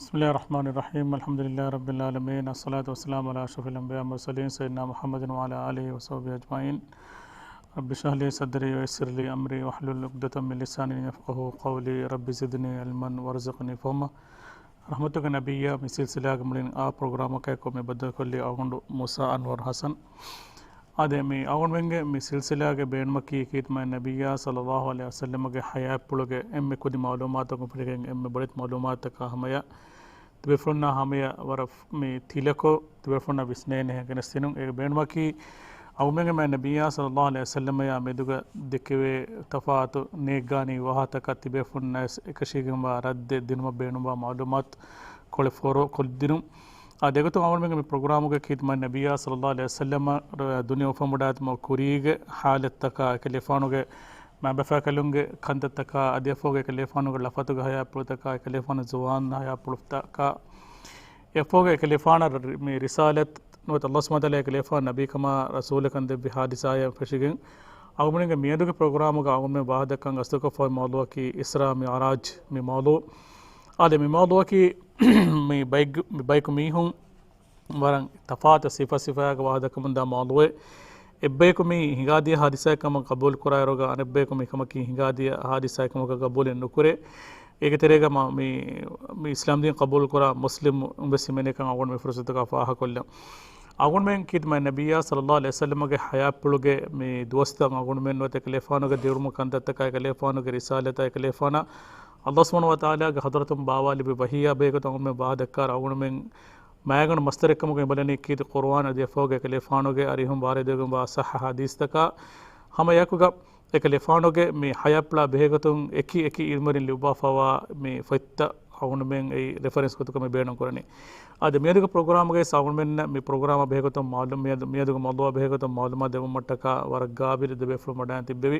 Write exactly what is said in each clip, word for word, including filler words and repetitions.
بسم الله الرحمن الرحيم. الحمد لله رب العالمين. الصلاة والسلام على أشرف الأنبياء والمرسلين سيدنا محمد وعلى آله وصحبه أجمعين. رب اشرح لي صدري ويسر لي أمري واحلل عقدة من لساني يفقهوا قولي. رب زدني علما وارزقني فهما. ރަޙްމަތުގެ ނަބިއްޔާ މި ސިލްސިލާގެ މުޅިން އާ ޕްރޮގްރާމަކާއެކު މި ބައްދަލުކޮށްލީ އަޅުގަނޑު މޫސާ އަންވަރު ޙަސަން. އާދެ، މި އަޅުގަނޑުމެންގެ މި ސިލްސިލާގެ ބޭނުމަކީ ކީރިތި މާތް ނަބިއްޔާ ޞައްލައްލާހު ޢަލައިހި ވަސައްލަމަގެ ޙަޔާތްޕުޅުގެ އެންމެ ކުދި މަޢުލޫމާތުން އުފެދިގެން އެންމެ ބޮޑެތި މަޢުލޫމާތުތަކާ ހަމަޔަށް ތިބޭފުޅުންނާ ހަމަޔަށް ވަރަށް މި ތިލަކޮށް ތިބޭފުޅުންނަށް ވިސްނޭނެ ގެނެސްދިނުން. އޭގެ ބޭނުމަކީ އަޅުގަނޑުމެންގެ މާތް ނަބިއްޔާ ޞައްލައްލާހު ޢަލައިހި ވަސައްލަމަޔާ މެދުގަ ދެކެވޭ ތަފާތު ނޭއްގާނީ ވާހަކަތަކަށް ތިބޭފުޅުންނަށް އެކަށީގެންވާ ރައްދެއް ދިނުމަށް ބޭނުންވާ މަޢުލޫމާތު ކޮޅެއް ފޯރުކޮށްދިނުން. އާ، އެގޮތުން އަޅުގަނޑުމެންގެ މި ޕްރޮގްރާމުގަ ކީރިތި މާތް ނަބިއްޔާ ޞައްލައްލާހު ޢަލައިހި ވަސައްލަމަ ދުނިޔެ އުފަންވަޑައިގަތުމަށް ކުރީގެ ޙާލަތްތަކާ، އެކަލޭފާނުގެ މައިންބަފައިންގެ ކަންތައްތަކާ، އަދި އެފަހުގެ އެކަލޭފާނުގެ ޅަފަތުގެ ޙަޔާތްޕުޅުތަކާ، އެކަލޭފާނުގެ ޒުވާން ޙަޔާތްޕުޅުތަކާ، އެފަހުގެ އެކަލޭފާނަށް ރި-، މި ރިސާލަތް ނުވަތަ ﷲ ސުބްޙާނަހޫ ވަތަޢާލާ އެކަލޭފާނު ނަބީކަމާ ރަސޫލެއްކަން ދެއްވި ޙާދިސާއާ ފެށިގެން، އަޅުގަނޑުމެންގެ މިއަދުގެ ޕްރޮގްރާމުގަ އަޅުގަނޑުމެން ވާހަކަދައްކަން ގަސްތުކޮށްފައި މައުޟޫޢަކީ އިސްރާ މިޢުރާޖް މި މައުޟޫޢު. އާދެ، މި މައުޟޫޢަކީ މި ބައެއް، މި ބަޔަކު މީހުން ވަރަށް ތަފާތު ސިފަ ސިފައިގެ ވާހަކަދައްކަމުންދާ މައުޟޫޢެއް. އެއްބަޔަކު މީ ހިނގާދިޔަ ޙާދިސާއެއްކަމަށް ޤަބޫލުކުރާއިރުގަ، އަނެއްބަޔަކު މިކަމަކީ ހިނގާދިޔަ ޙާދިސާއެއްކަމަކަށް ޤަބޫލެއް ނުކުރޭ. އޭގެ ތެރޭގަ މަ-، މި، މި އިސްލާމްދީން ޤަބޫލުކުރާ މުސްލިމުންވެސް ހިމެނޭކަން އަޅުގަނޑު މި ފުރުޞަތުގަ ފާހަގަކޮށްލަން. އަޅުގަނޑުމެން ކީރިތި މާތް ނަބިއްޔާ ޞައްލައްލާހު ޢަލައިހި ވަސައްލަމަގެ ޙަޔާތްޕުޅުގެ މި ދުވަސްތައް އަޅުގަނޑުމެން ނުވަތަ އެކަލޭފާނުގެ ދިރުމަށް ކަންތައްތަކާ، އެކަލޭފާނުގެ ރިސާލަތާ، އެކަލޭފާނަށް ﷲ ސުބްޙާނަހޫ ވަތަޢާލާގެ ޙަޟްރަތުން ބާވާލިބި ވަޙީއާ ބެހޭގޮތުން އަޅުގަނޑުމެން ވާހަކަދައްކާއިރު އަޅުގަނޑުމެން މައިގަނޑު މަޞްދަރެއްކަމުގަ އެބަލަނީ ކީރިތި ޤުރުއާން އަދި އެފަހުގެ އެކަލޭފާނުގެ އަރިހުން ވާރިދުވެގެންވާ ޞައްޙަ ޙާދިސްތަކާ ހަމައެކުގަ އެކަލޭފާނުގެ މި ޙަޔާތްޕުޅާ ބެހޭގޮތުން އެކި އެކި ޢިލްމުވެރިން ލިޔުއްވާފައިވާ މި ފޮތްތައް އަޅުގަނޑުމެން އެއީ ރެފަރެންސް ގޮތުގަ މި ބޭނުންކުރަނީ. އާދެ، މިއަދުގެ ޕްރޮގްރާމުގައި އަޅުގަނޑުމެންނަށް މި ޕްރޮގްރާމާ ބެހޭގޮތުން މަޢުލޫ-، މިއަދު، މިއަދުގެ މައުޟޫޢާ ބެހޭގޮތުން މަޢުލޫމާތު ދެއްވުމަށްޓަކާ ވަރަށް ޤާބިލު ދެބޭފުޅުން ވަޑައިގެން ތިއްބެވި.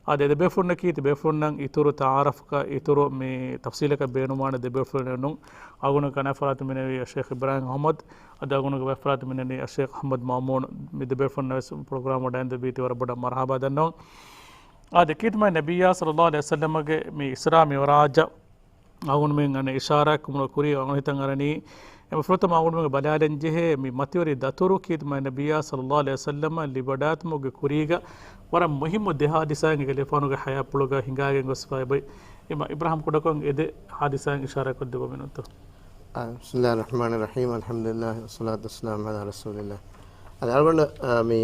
އާދެ، ދެބޭފުޅުންނަކީ ތިބޭފުޅުންނަށް އިތުރު ތަޢާރަފަކަށް އިތުރު މި ތަފްޞީލަކަށް ބޭނުންވާނެ ދެބޭފުޅުން. އަޅުގަނޑުގެ ކަނާތްފަރާތުން މިނެވީ ޝޭޚް އިބްރާހިމް އަޙްމަދު، އަދި އަޅުގަނޑުގެ ބައިފަރާތުން މިނެވީ ޝޭޚް އަޙްމަދު މައުމޫނު. މި ދެބޭފުޅުންނަށް ވެސް ޕްރޮގްރާމަށް ވަޑައިގެން ދެއްވީތީ ވަރަށް ބޮޑަށް މަރުޙަބާ ދަންނަވަން. އާދެ، ކީރިތި މާތް ނަބިއްޔާ ޞައްލައްލާހު ޢަލައިހި ވަސައްލަމަގެ މި އިސްރާ މިޢުރާޖަށް އަޅުގަނޑުމެން އަނެއް އިޝާރާތް ކުރި އަޅުގަނޑު ހިތަށް އަރަނީ، އެންމެ ފުރަތަމަ އަޅުގަނޑުމެން ބަލާލަން ޖެހޭ މި މަތިވެރި ދަތުރު ކީރިތި މާތް ނަބިއްޔާ ޞައްލައްލާހު ޢަލައިހި ވަސައްލަމަށް ލިބިވަޑައިގަތުމުގެ ކުރީގަ ވަރަށް މުހިއްމު ދެ ޙާދިސާއެއް އެކަލޭފާނުގެ ޙަޔާތްޕުޅުގަ ހިނގައިގެން ގޮސްފައި އެބައި. އިބްރާހިމް ކުޑަކޮށް އެ ދެ ޙާދިސާއިން އިޝާރާތް ކޮށްދެއްވަމެން އޮތޯ؟ آه، بسم الله الرحمن الرحيم. الحمد لله والصلاة والسلام على رسول الله. އަދި އަޅުގަނޑަށް، އާ، މި،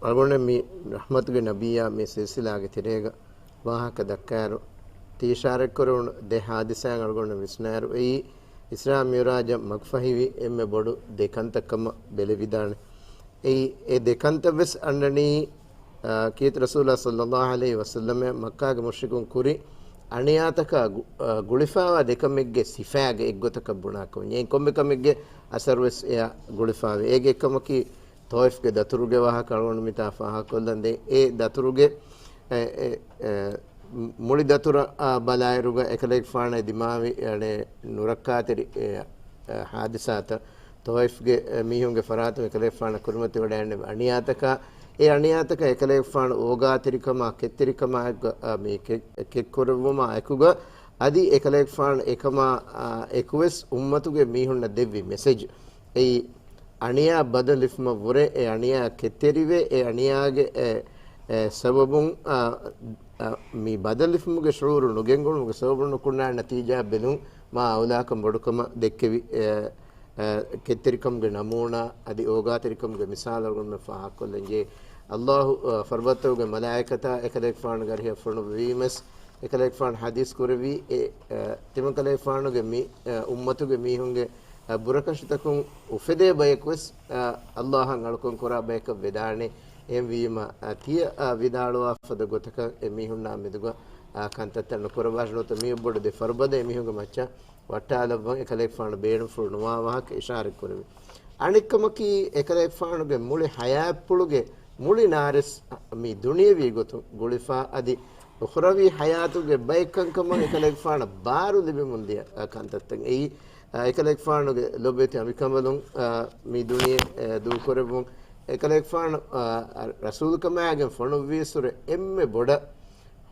އަޅުގަނޑަށް މި ރަޙްމަތުގެ ނަބިއްޔާ މި ސިލްސިލާގެ ތެރޭގަ ވާހަކަ ދައްކާއިރު، ތި އިޝާރަތްކުރެވުނު ދެ ޙާދިސާއިން އަޅުގަނޑު ވިސްނާއިރު، އެއީ އިސްރާ މިޢުރާޖަށް މަގުފަހިވި އެންމެ ބޮޑު ދެ ކަންތައް ކަމަށް ބެލެވިދާނެ. އެއީ، އެ ދެ ކަންތައް ވެސް އަންނަނީ، އާ، ކީރިތި ރަސޫލާ ޞައްލައްލާހު ޢަލައިހި ވަސައްލަމަ މައްކާގެ މުޝްރިކުން ކުރި އަނިޔާތަކާ ގު-، އާ، ގުޅިފައިވާ ދެ ކަމެއްގެ ސިފައިގެ އެއްގޮތަކަށް ބުނާކަމަށް. އެއިން ކޮންމެ ކަމެއްގެ އަސަރު ވެސް އެއަށް ގުޅިފައިވޭ. އޭގެ އެއްކަމަކީ، ޠާއިފްގެ ދަތުރުގެ ވާހަކަ އަޅުގަނޑު މިތާ ފާހަގަކޮށްލަން ދޭ. އެ ދަތުރުގެ، އެ، އެ، އެ، މުޅި ދަތުރަށް، އާ، ބަލާއިރުގަ އެކަލޭގެފާނަށް ދިމާވި، އަނެއް، ނުރައްކާތެރި، އެ، އެ، ޙާދިސާތައް، ޠާއިފްގެ، އެ، މީހުންގެ ފަރާތުން އެކަލޭގެފާނަށް ކުރިމަތިވެވަޑައިގެންނެވި އަނިޔާތަކާ، އެ އަނިޔާތަކަށް އެކަލޭގެފާނު އޯގާތެރިކަމާ، ކެތްތެރިކަމާ އެއްގަ-، އާ، މި ކެ-، ކެތްކުރެއްވުމާ އެކުގަ، އަދި އެކަލޭގެފާނު އެކަމާ، އާ، އެކުވެސް އުއްމަތުގެ މީހުންނަށް ދެއްވި މެސެޖް. އެއީ، އަނިޔާ ބަދަލުވެފަ ވުރެ، އެ އަނިޔާ ކެތްތެރިވެ، އެ އަނިޔާގެ އެ، އެ ސަބަބުން، އާ، އާ، މި ބަދަލުވެފުމުގެ ޝުޢޫރު ނުގެންގުޅުމުގެ ސަބަބުން ނުކުންނާ ނަތީޖާ ބެލުން މާ އައުލާކަން ބޮޑުކަމަށް ދެއްކެވި، އެ، އެ، ކެތްތެރިކަމުގެ ނަމޫނާ އަދި އޯގާތެރިކަމުގެ މިސާލު އަޅުގަނޑުމެން ފާހަގަކޮށްލަންޖެހޭ. ﷲ، އާ، ފަރުބަދަތަކުގެ މަލާއިކަތާ އެކަލޭގެފާނުގެ އަރިހަށް ފޮނުއްވީމަސް، އެކަލޭގެފާނު ޙަދީޘް ކުރެއްވީ، އެ، އެ، ތިމަންކަލޭގެފާނުގެ މި، އެ، އުއްމަތުގެ މީހުންގެ، އެ، ބުރަކަށިތަކުން އުފެދޭ ބަޔަކުވެސް، އެ، ﷲއަށް އަޅުކަން ކުރާ ބަޔަކަށް ވެދާނެ. އެހެންވީމަ، އެ، ތިޔަ، އެ، ވިދާޅުވާފަދަ ގޮތަކަށް އެ މީހުންނާ މެދުގަ، އެ، ކަންތައްތައް ނުކުރައްވާށި. ނުވަތަ މިއޮއް ބޮޑު ދެ ފަރުބަދަ އެ މީހުންގެ މައްޗަށް ވައްޓާލައްވަން އެކަލޭގެފާނު ބޭނުންފުޅު ނުވާ ވާހަކަ އިޝާރަތް ކުރެވި. އަނެއްކަމަކީ، އެކަލޭގެފާނުގެ މުޅި ޙަޔާތްޕުޅުގެ މުޅި ނާރެސް މި ދުނިޔެވީ ގޮތުން ގުޅިފާ އަދި އުޚްރަވީ ޙަޔާތުގެ ބައެއްކަންކަމަށް އެކަލޭގެފާނަށް ބާރު ލިބެމުން ދިޔަ، އަ، ކަންތައްތައް. އެއީ، އަ، އެކަލޭގެފާނުގެ ލޮބުވެތި އަނބިކަނބަލުން، އަ، މި ދުނިޔެ، އަ، ދޫކުރެއްވުން. އެކަލޭގެފާނު، އަ، ރަސޫލުކަމާގެން ފޮނުއްވީސުރެ އެންމެ ބޮޑަށް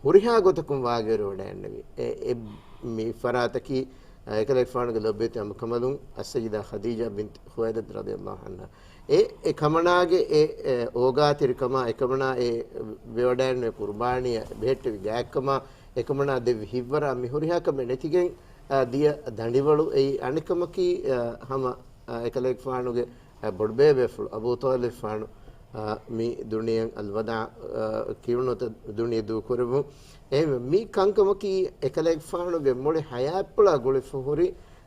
ހުރިހާ ގޮތަކުން ވާގިވެރިވަޑައިގެންނެވި. އެ، އެ، މި ފަރާތަކީ، އެކަލޭގެފާނުގެ ލޮބުވެތި އަނބުކަނބަލުން އައްސައްޔިދާ ޚަދީޖާ ބިންތު ޚުވައިލަދު ރަޟިޔަﷲ ޢަންހާ. އެ، އެ ކަމަނާގެ އެ، އެ، އޯގާތެރިކަމާ، އެކަމަނާ އެ ވެވަޑައިން ޤުރުބާނީއަށް ބެހެއްޓެވި ގާތްކަމާ، އެކަމަނާ ދެއްވި ހިތްވަރާ މި ހުރިހާ ކަމެއް ނެތިގެން، އާ، ދިޔަ ދަނޑިވަޅު. އެއީ އަނެއްކަމަކީ، އާ، ހަމަ، އާ، އެކަލޭގެފާނުގެ، އާ، ބޮޑުބޭބޭފުޅު އަބޫ ޠާލިބުފާނު، އާ، މި ދުނިޔެއަށް އަލްވަދާޢު، އާ، ކިޔުނުތަ ދުނިޔެ ދޫކުރެއްވުން. އެހެންވެ، މި ކަންކަމަކީ އެކަލޭގެފާނުގެ މުޅި ޙަޔާތްޕުޅާ ގުޅިފަ ހުރި،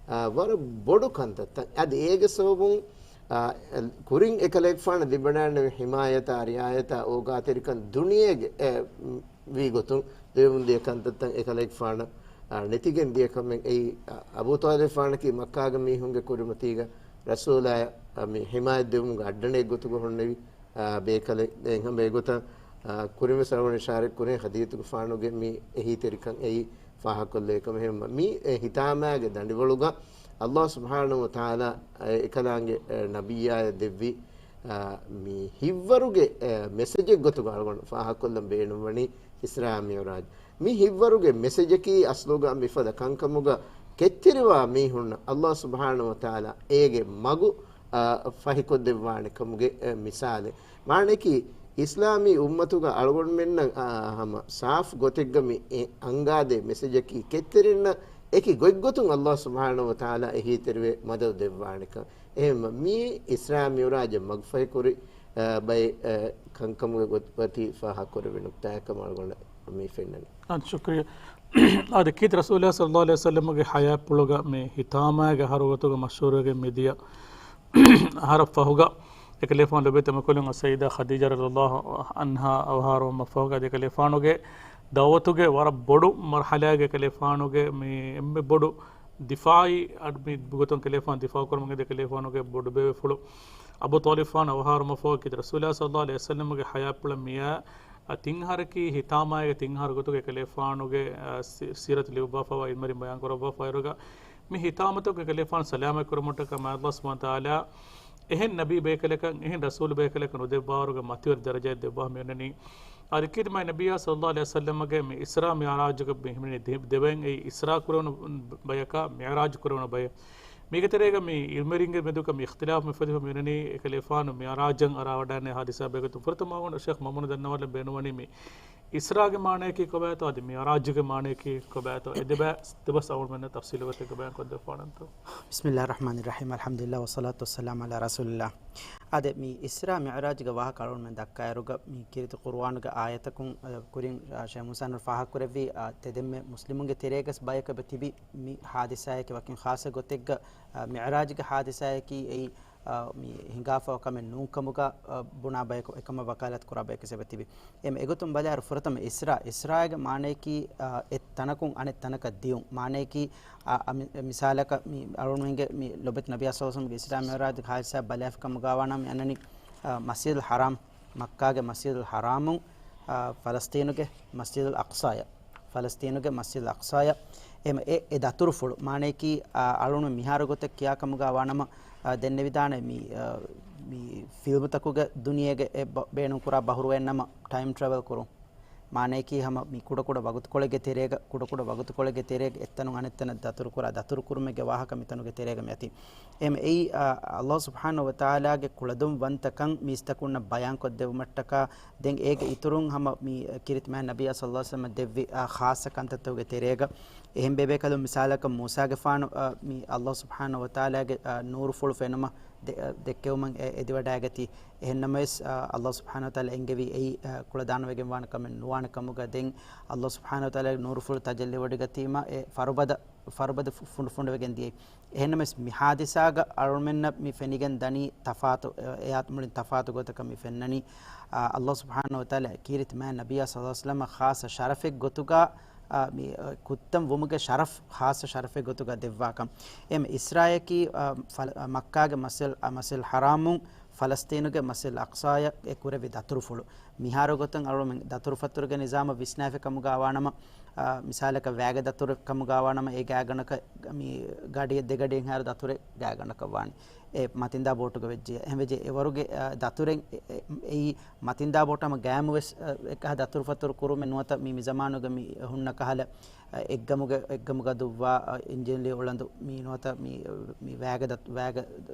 އާ، ވަރަށް ބޮޑު ކަންތައްތައް. އަދި އޭގެ ސަބަބުން، އާ، ކުރިން އެކަލޭގެފާނަށް ލިބެންނެވި ޙިމާޔަތާ، ރިޢާޔަތާ، އޯގާތެރިކަން ދުނިޔޭގެ، އެ، ވީ ގޮތުން ލިބެމުން ދިޔަ ކަންތައްތައް އެކަލޭގެފާނަށް، އާ، ނެތިގެން ދިޔަ ކަމެއް. އެއީ، އާ، އަބޫ ޠާލިބުފާނަކީ މައްކާގެ މީހުންގެ ކުރިމަތީގަ ރަސޫލާއަށް، އާ، މި ޙިމާޔަތް ދެވުމުގެ އައްޑަނޑެއް ގޮތުގަ ހުންނެވި، އާ، ބޭކަލެއް. ދެން ހަމަ އެގޮތަށް، އާ، ކުރިންވެސް އަޅުގަނޑު އިޝާރަތް ކުރިން ޚަދީޖަތުގެފާނުގެ މި އެހީތެރިކަން އެއީ ފާހަގަކޮށްލެވޭ ކަމެއް. ހެން މި އެ ހިތާމައިގެ ދަނޑިވަޅުގަ ﷲ ސުބްޙާނަހޫ ވަތަޢާލާ އެކަލާނގެ، އެ، ނަބިއްޔާޔަށް ދެއްވި، އާ، މި ހިތްވަރުގެ، އެ، މެސެޖެއް ގޮތުގަ އަޅުގަނޑު ފާހަގަކޮށްލަން ބޭނުންވަނީ އިސްރާ މިޢުރާޖް. މި ހިތްވަރުގެ މެސެޖަކީ އަސްލުގަ މިފަދަ ކަންކަމުގަ ކެތްތެރިވާ މީހުންނަށް ﷲ ސުބްޙާނަހޫ ވަތަޢާލާ އޭގެ މަގު، އާ، ފަހިކޮށްދެއްވާނެ ކަމުގެ، އެ، މިސާލެއް. މާނައަކީ، އިސްލާމީ އުއްމަތުގަ އަޅުގަނޑުމެންނަށް، އާ، ހަމަ ސާފު ގޮތެއްގަ މި އެ އަންގާދޭ މެސެޖަކީ، ކެތްތެރިންނަށް އެކި ގޮތްގޮތުން ﷲ ސުބްޙާނަހޫ ވަތަޢާލާ އެހީތެރިވެ މަދަދު ދެއްވާނެކަން. އެހެންވެ، މިއީ އިސްރާ މިޢުރާޖަށް މަގުފަހިކުރި، އާ، ބައެއް، އާ، ކަންކަމުގެ ގޮތުގަ ފާހަގަކުރެއްވި ނުކްތާއަކަށް އަޅުގަނޑަށް މި ފެންނަނީ. އާ، ޝުކްރިޔާ. އާދެ، ކީރިތި ރަސޫލާ ޞައްލައްލާހު ޢަލައިހި ވަސައްލަމަގެ ޙަޔާތްޕުޅުގަ މި ހިތާމައިގެ އަހަރު ގޮތުގަ މަޝްހޫރުވެގެން މިދިޔަ އަހަރަށް ފަހުގަ އެކަލޭގެފާނު ލޮބުވެތި އަނބުކަނބަލުން އައްސައްޔިދާ ޚަދީޖާ ރަޟިޔަﷲ ޢަންހާ އަވަހާރަވުމަށްފަހުގަ އަދި އެކަލޭގެފާނުގެ ދަޢުވަތުގެ ވަރަށް ބޮޑު މަރުޙަލާއެއްގަ އެކަލޭގެފާނުގެ މި އެންމެ ބޮޑު ދިފާޢީ އަޑު މި ގޮތުން އެކަލޭގެފާނު ދިފާޢު ކުރަމުން އެދި އެކަލޭގެފާނުގެ ބޮޑުބޭބޭފުޅު އަބޫ ޠާލިބުފާނު އަވަހާރަވުމަށްފަހު ކީރިތި ރަސޫލާ ޞައްލައްލާހު ޢަލައިހި ވަސައްލަމަގެ ޙަޔާތްޕުޅަށް މިއައި އަ، ތިން އަހަރަކީ ހިތާމައިގެ ތިން އަހަރު ގޮތުގަ އެކަލޭގެފާނުގެ، އަ، ސި-، ސީރަތު ލިޔުއްވާފައިވާ އިލްމުވެރިން ބަޔާންކުރައްވާފައިވާއިރުގަ، މި ހިތާމަތަކުގަ އެކަލޭގެފާނު ސަލާމަތް ކުރުމަށްޓަކާ މާތް ﷲ ސުބްޙާނަހޫ ވަތަޢާލާ އެހެން ނަބީ ބޭކަލަކަށް، އެހެން ރަސޫލު ބޭކަލަކަށް ނުދެއްވާވަރުގެ މަތިވެރި ދަރަޖައެއް ދެއްވާފަ މިއޮންނަނީ. އަދި ކީރިތި މާތް ނަބިއްޔާ ޞައްލައްލާހު ޢަލައިހި ވަސައްލަމަގެ މި އިސްރާ މިޢުރާޖުގަ މި ހިމެނި ދެ-، ދެވަން އެއީ އިސްރާ ކުރެވުނު ބަޔަކާ މިޢުރާޖު ކުރެވުނު ބަޔެއް. މީގެ ތެރޭގަ މި ޢިލްމުވެރިންގެ މެދުގަ މި އިޚްތިލާފް މި ފެދިފަ މިއޮންނަނީ އެކަލޭގެފާނު މިޢުރާޖަށް އަރާވަޑައިގެންނެވި ޙާދިސާ ބެހޭގޮތުން. ފުރަތަމަ އަޅުގަނޑު ޝޭޚް މައުމޫނު ދަންނަވާލަން ބޭނުންވަނީ މި އިސްރާގެ މާނަޔަކީ ކޮބާތޯ އަދި މިޢުރާޖުގެ މާނަޔަކީ ކޮބާތޯ އެ ދެބަ-، ދެބަސް އަޅުގަނޑުމެންނަށް ތަފްސީލު ގޮތެއްގަ ބަޔާން ކޮށްދެއްވާނަންތޯ؟ بسم الله الرحمن الرحيم، الحمد لله والصلاة والسلام على رسول الله. އާދެ، މި އިސްރާ މިޢުރާޖުގެ ވާހަކަ އަޅުގަނޑުމެން ދައްކާއިރުގަ މި ކީރިތި ޤުރުއާނުގެ އާޔަތަކުން، އަ، ކުރިން، އަ، ޝޭޚް މޫސާ ނޫރު ފާހަގަކުރެއްވީ، އަ، ތެދެންމެ މުސްލިމުންގެ ތެރޭގަސް ބަޔަކަށް ތިބި މި ޙާދިސާއަކީ ވަކިން ޚާއްޞަ ގޮތެއްގަ، އަ، މިޢުރާޖުގެ ޙާދިސާއަކީ އެއީ، އަ، މި ހިނގާފަ ކަމެއް ނޫންކަމުގަ، އަ، ބުނާ ބަޔަކު އެކަމަށް ވަކާލަތު ކުރާ ބަޔަކަށް ތިބި. އެމް އެގޮތުން ބަލާއިރު ފުރަތަމަ އިސްރާ، އިސްރާގެ މާނަޔަކީ، އާ، އެއް ތަނަކުން އަނެއް ތަނަކަށް ދިޔުން. މާނަޔަކީ، އާ، އަ، މި-، މިސާލަކަށް މި އަޅުގަނޑުމެންގެ މި ލޮބުވެތި ނަބިއްޔާ ޞައްލައްލާހު ޢަލައިހި ވަސައްލަމްގެ އިސްރާ މިޢުރާޖުގެ ޙާދިސާ ބަލާފަ ކަމުގަ ވާނަމަ މި އަންނަނީ، އާ، މަސްޖިދުލް ޙަރާމް، މައްކާގެ މަސްޖިދުލް ޙަރާމުން، އާ، ފަލަސްޠީނުގެ މަސްޖިދުލް އަޤްޞާޔަށް. ފަލަސްޠީނުގެ މަސްޖިދުލް އަޤްޞާޔަށް. އެމް އެ، އެ ދަތުރުފުޅު. މާނަޔަކީ، އާ، އަޅުން މިހާރު ގޮތެއް ކިޔާ ކަމުގަ ވާނަމަ، އާ، ދެންނެވިދާނެ މި، އާ، މި ފިލްމުތަކުގެ ދުނިޔޭގެ އެ ބަ-، ބޭނުންކުރާ ބަހުރުވައެއްނަމަ ޓައިމް ޓްރެވެލް ކުރުން. މާނަޔަކީ ހަމަ މި ކުޑަކުޑަ ވަގުތުކޮޅެއްގެ ތެރޭގަ، ކުޑަކުޑަ ވަގުތުކޮޅެއްގެ ތެރޭގަ އެއްތަނުން އަނެއްތަނަށް ދަތުރުކުރާ، ދަތުރުކުރުމެއްގެ ވާހަކަ މިތަނުގެ ތެރޭގަ މިއަތީ. އެމް އެއީ، އާ، ﷲ ސުބްޙާނަހޫ ވަތަޢާލާގެ ކުޅަދުންވަންތަކަން މީސްތަކުންނަށް ބަޔާންކޮށްދެވުމަށްޓަކާ، ދެން އޭގެ އިތުރުން ހަމަ މި ކީރިތި މާތް ނަބިއްޔާ ޞައްލައްލާހު ޢަލައިހި ވަސައްލަމަށް ދެއްވި، އާ، ޚާއްޞަ ކަންތައްތަކުގެ ތެރޭގަ، އެހެން ބޭބޭކަލުން މިސާލަކަށް މޫސާގެފާނު، އާ، މި ﷲ ސުބްޙާނަހޫ ވަތަޢާލާގެ، އާ، ނޫރުފުޅު ފެނުމަށް ދެ-، އާ، ދެއްކެވުމަށް އެ-، އެދިވަޑައިގަތީ. އެހެންނަމަވެސް، އާ، ﷲ ސުބްޙާނަހޫ ވަތަޢާލާ އެންގެވީ އެއީ، އާ، ކުޅަދާނަވެގެންވާނެ ކަމެއް ނުވާނެ ކަމުގަ. ދެން ﷲ ސުބްޙާނަހޫ ވަތަޢާލާގެ ނޫރުފުޅު ތަޖައްލީވެވޮޑިގަތީމަ އެ ފަރުބަދަ، ފަރުބަދަ ފު-، ފުނޑުފުނޑުވެގެން ދިޔައީ. އެހެންނަމަވެސް މި ޙާދިސާގަ އަޅުމެންނަށް މި ފެނިގެން ދަނީ ތަފާތު، އެ-، އެއާ މުޅިން ތަފާތު ގޮތަކަށް މި ފެންނަނީ. އާ، ﷲ ސުބްޙާނަހޫ ވަތަޢާލާ ކީރިތި މާތް ނަބިއްޔާ ޞައްލައްލާހު ޢަލައިހި ވަސައްލަމަށް ޚާއްޞަ ޝަރަފެއް ގޮތުގަ، އާ، މި، އާ، ކުއްތަން ވުމުގެ ޝަރަފް ޚާއްޞަ ޝަރަފެއް ގޮތުގަ ދެއްވާކަން. އެމް އިސްރާއަކީ، އާ، ފަލ-، އާ، މައްކާގެ މަސްޖިދުލް، އާ، މަސްޖިދުލް ޙަރާމުން ފަލަސްޠީނުގެ މަސްޖިދުލް އަޤްޞާޔަށް އެ ކުރެއްވި ދަތުރުފުޅު. މިހާރު ގޮތުން އަޅުމެން ދަތުރުފަތުރުގެ ނިޒާމަށް ވިސްނާފި ކަމުގަ ވާނަމަ، އާ، މިސާލަކަށް ވައިގެ ދަތުރެއް ކަމުގާ ވާނަމަ، އޭގެ ގާތްގަނޑަކަށް މި ގަޑިއެއް ދެގަޑިއެއްހާއިރު ދަތުރެއް ގާތްގަނޑަކަށް ވާނެ. އެ މަތިންދާ ބޯޓުގަ ވެއްޖެ. އެހެންވެއްޖެ އެވަރުގެ، އާ، ދަތުރެއް އެ، އެ، އެއީ މަތިންދާ ބޯޓު ހަމަ ގައިމުވެސް، އާ، އެކަހަ ދަތުރުފަތުރު ކުރުމެއް ނުވަތަ މި، މި ޒަމާނުގަ މި ހުންނަ ކަހަލަ، އާ، އެއްގަމުގަ، އެއްގަމުގަ ދުއްވާ، އާ، އިންޖިންލީ އުޅަނދު މި ނުވަތަ މި، މި ވައިގެ ދަތު-، ވައިގެ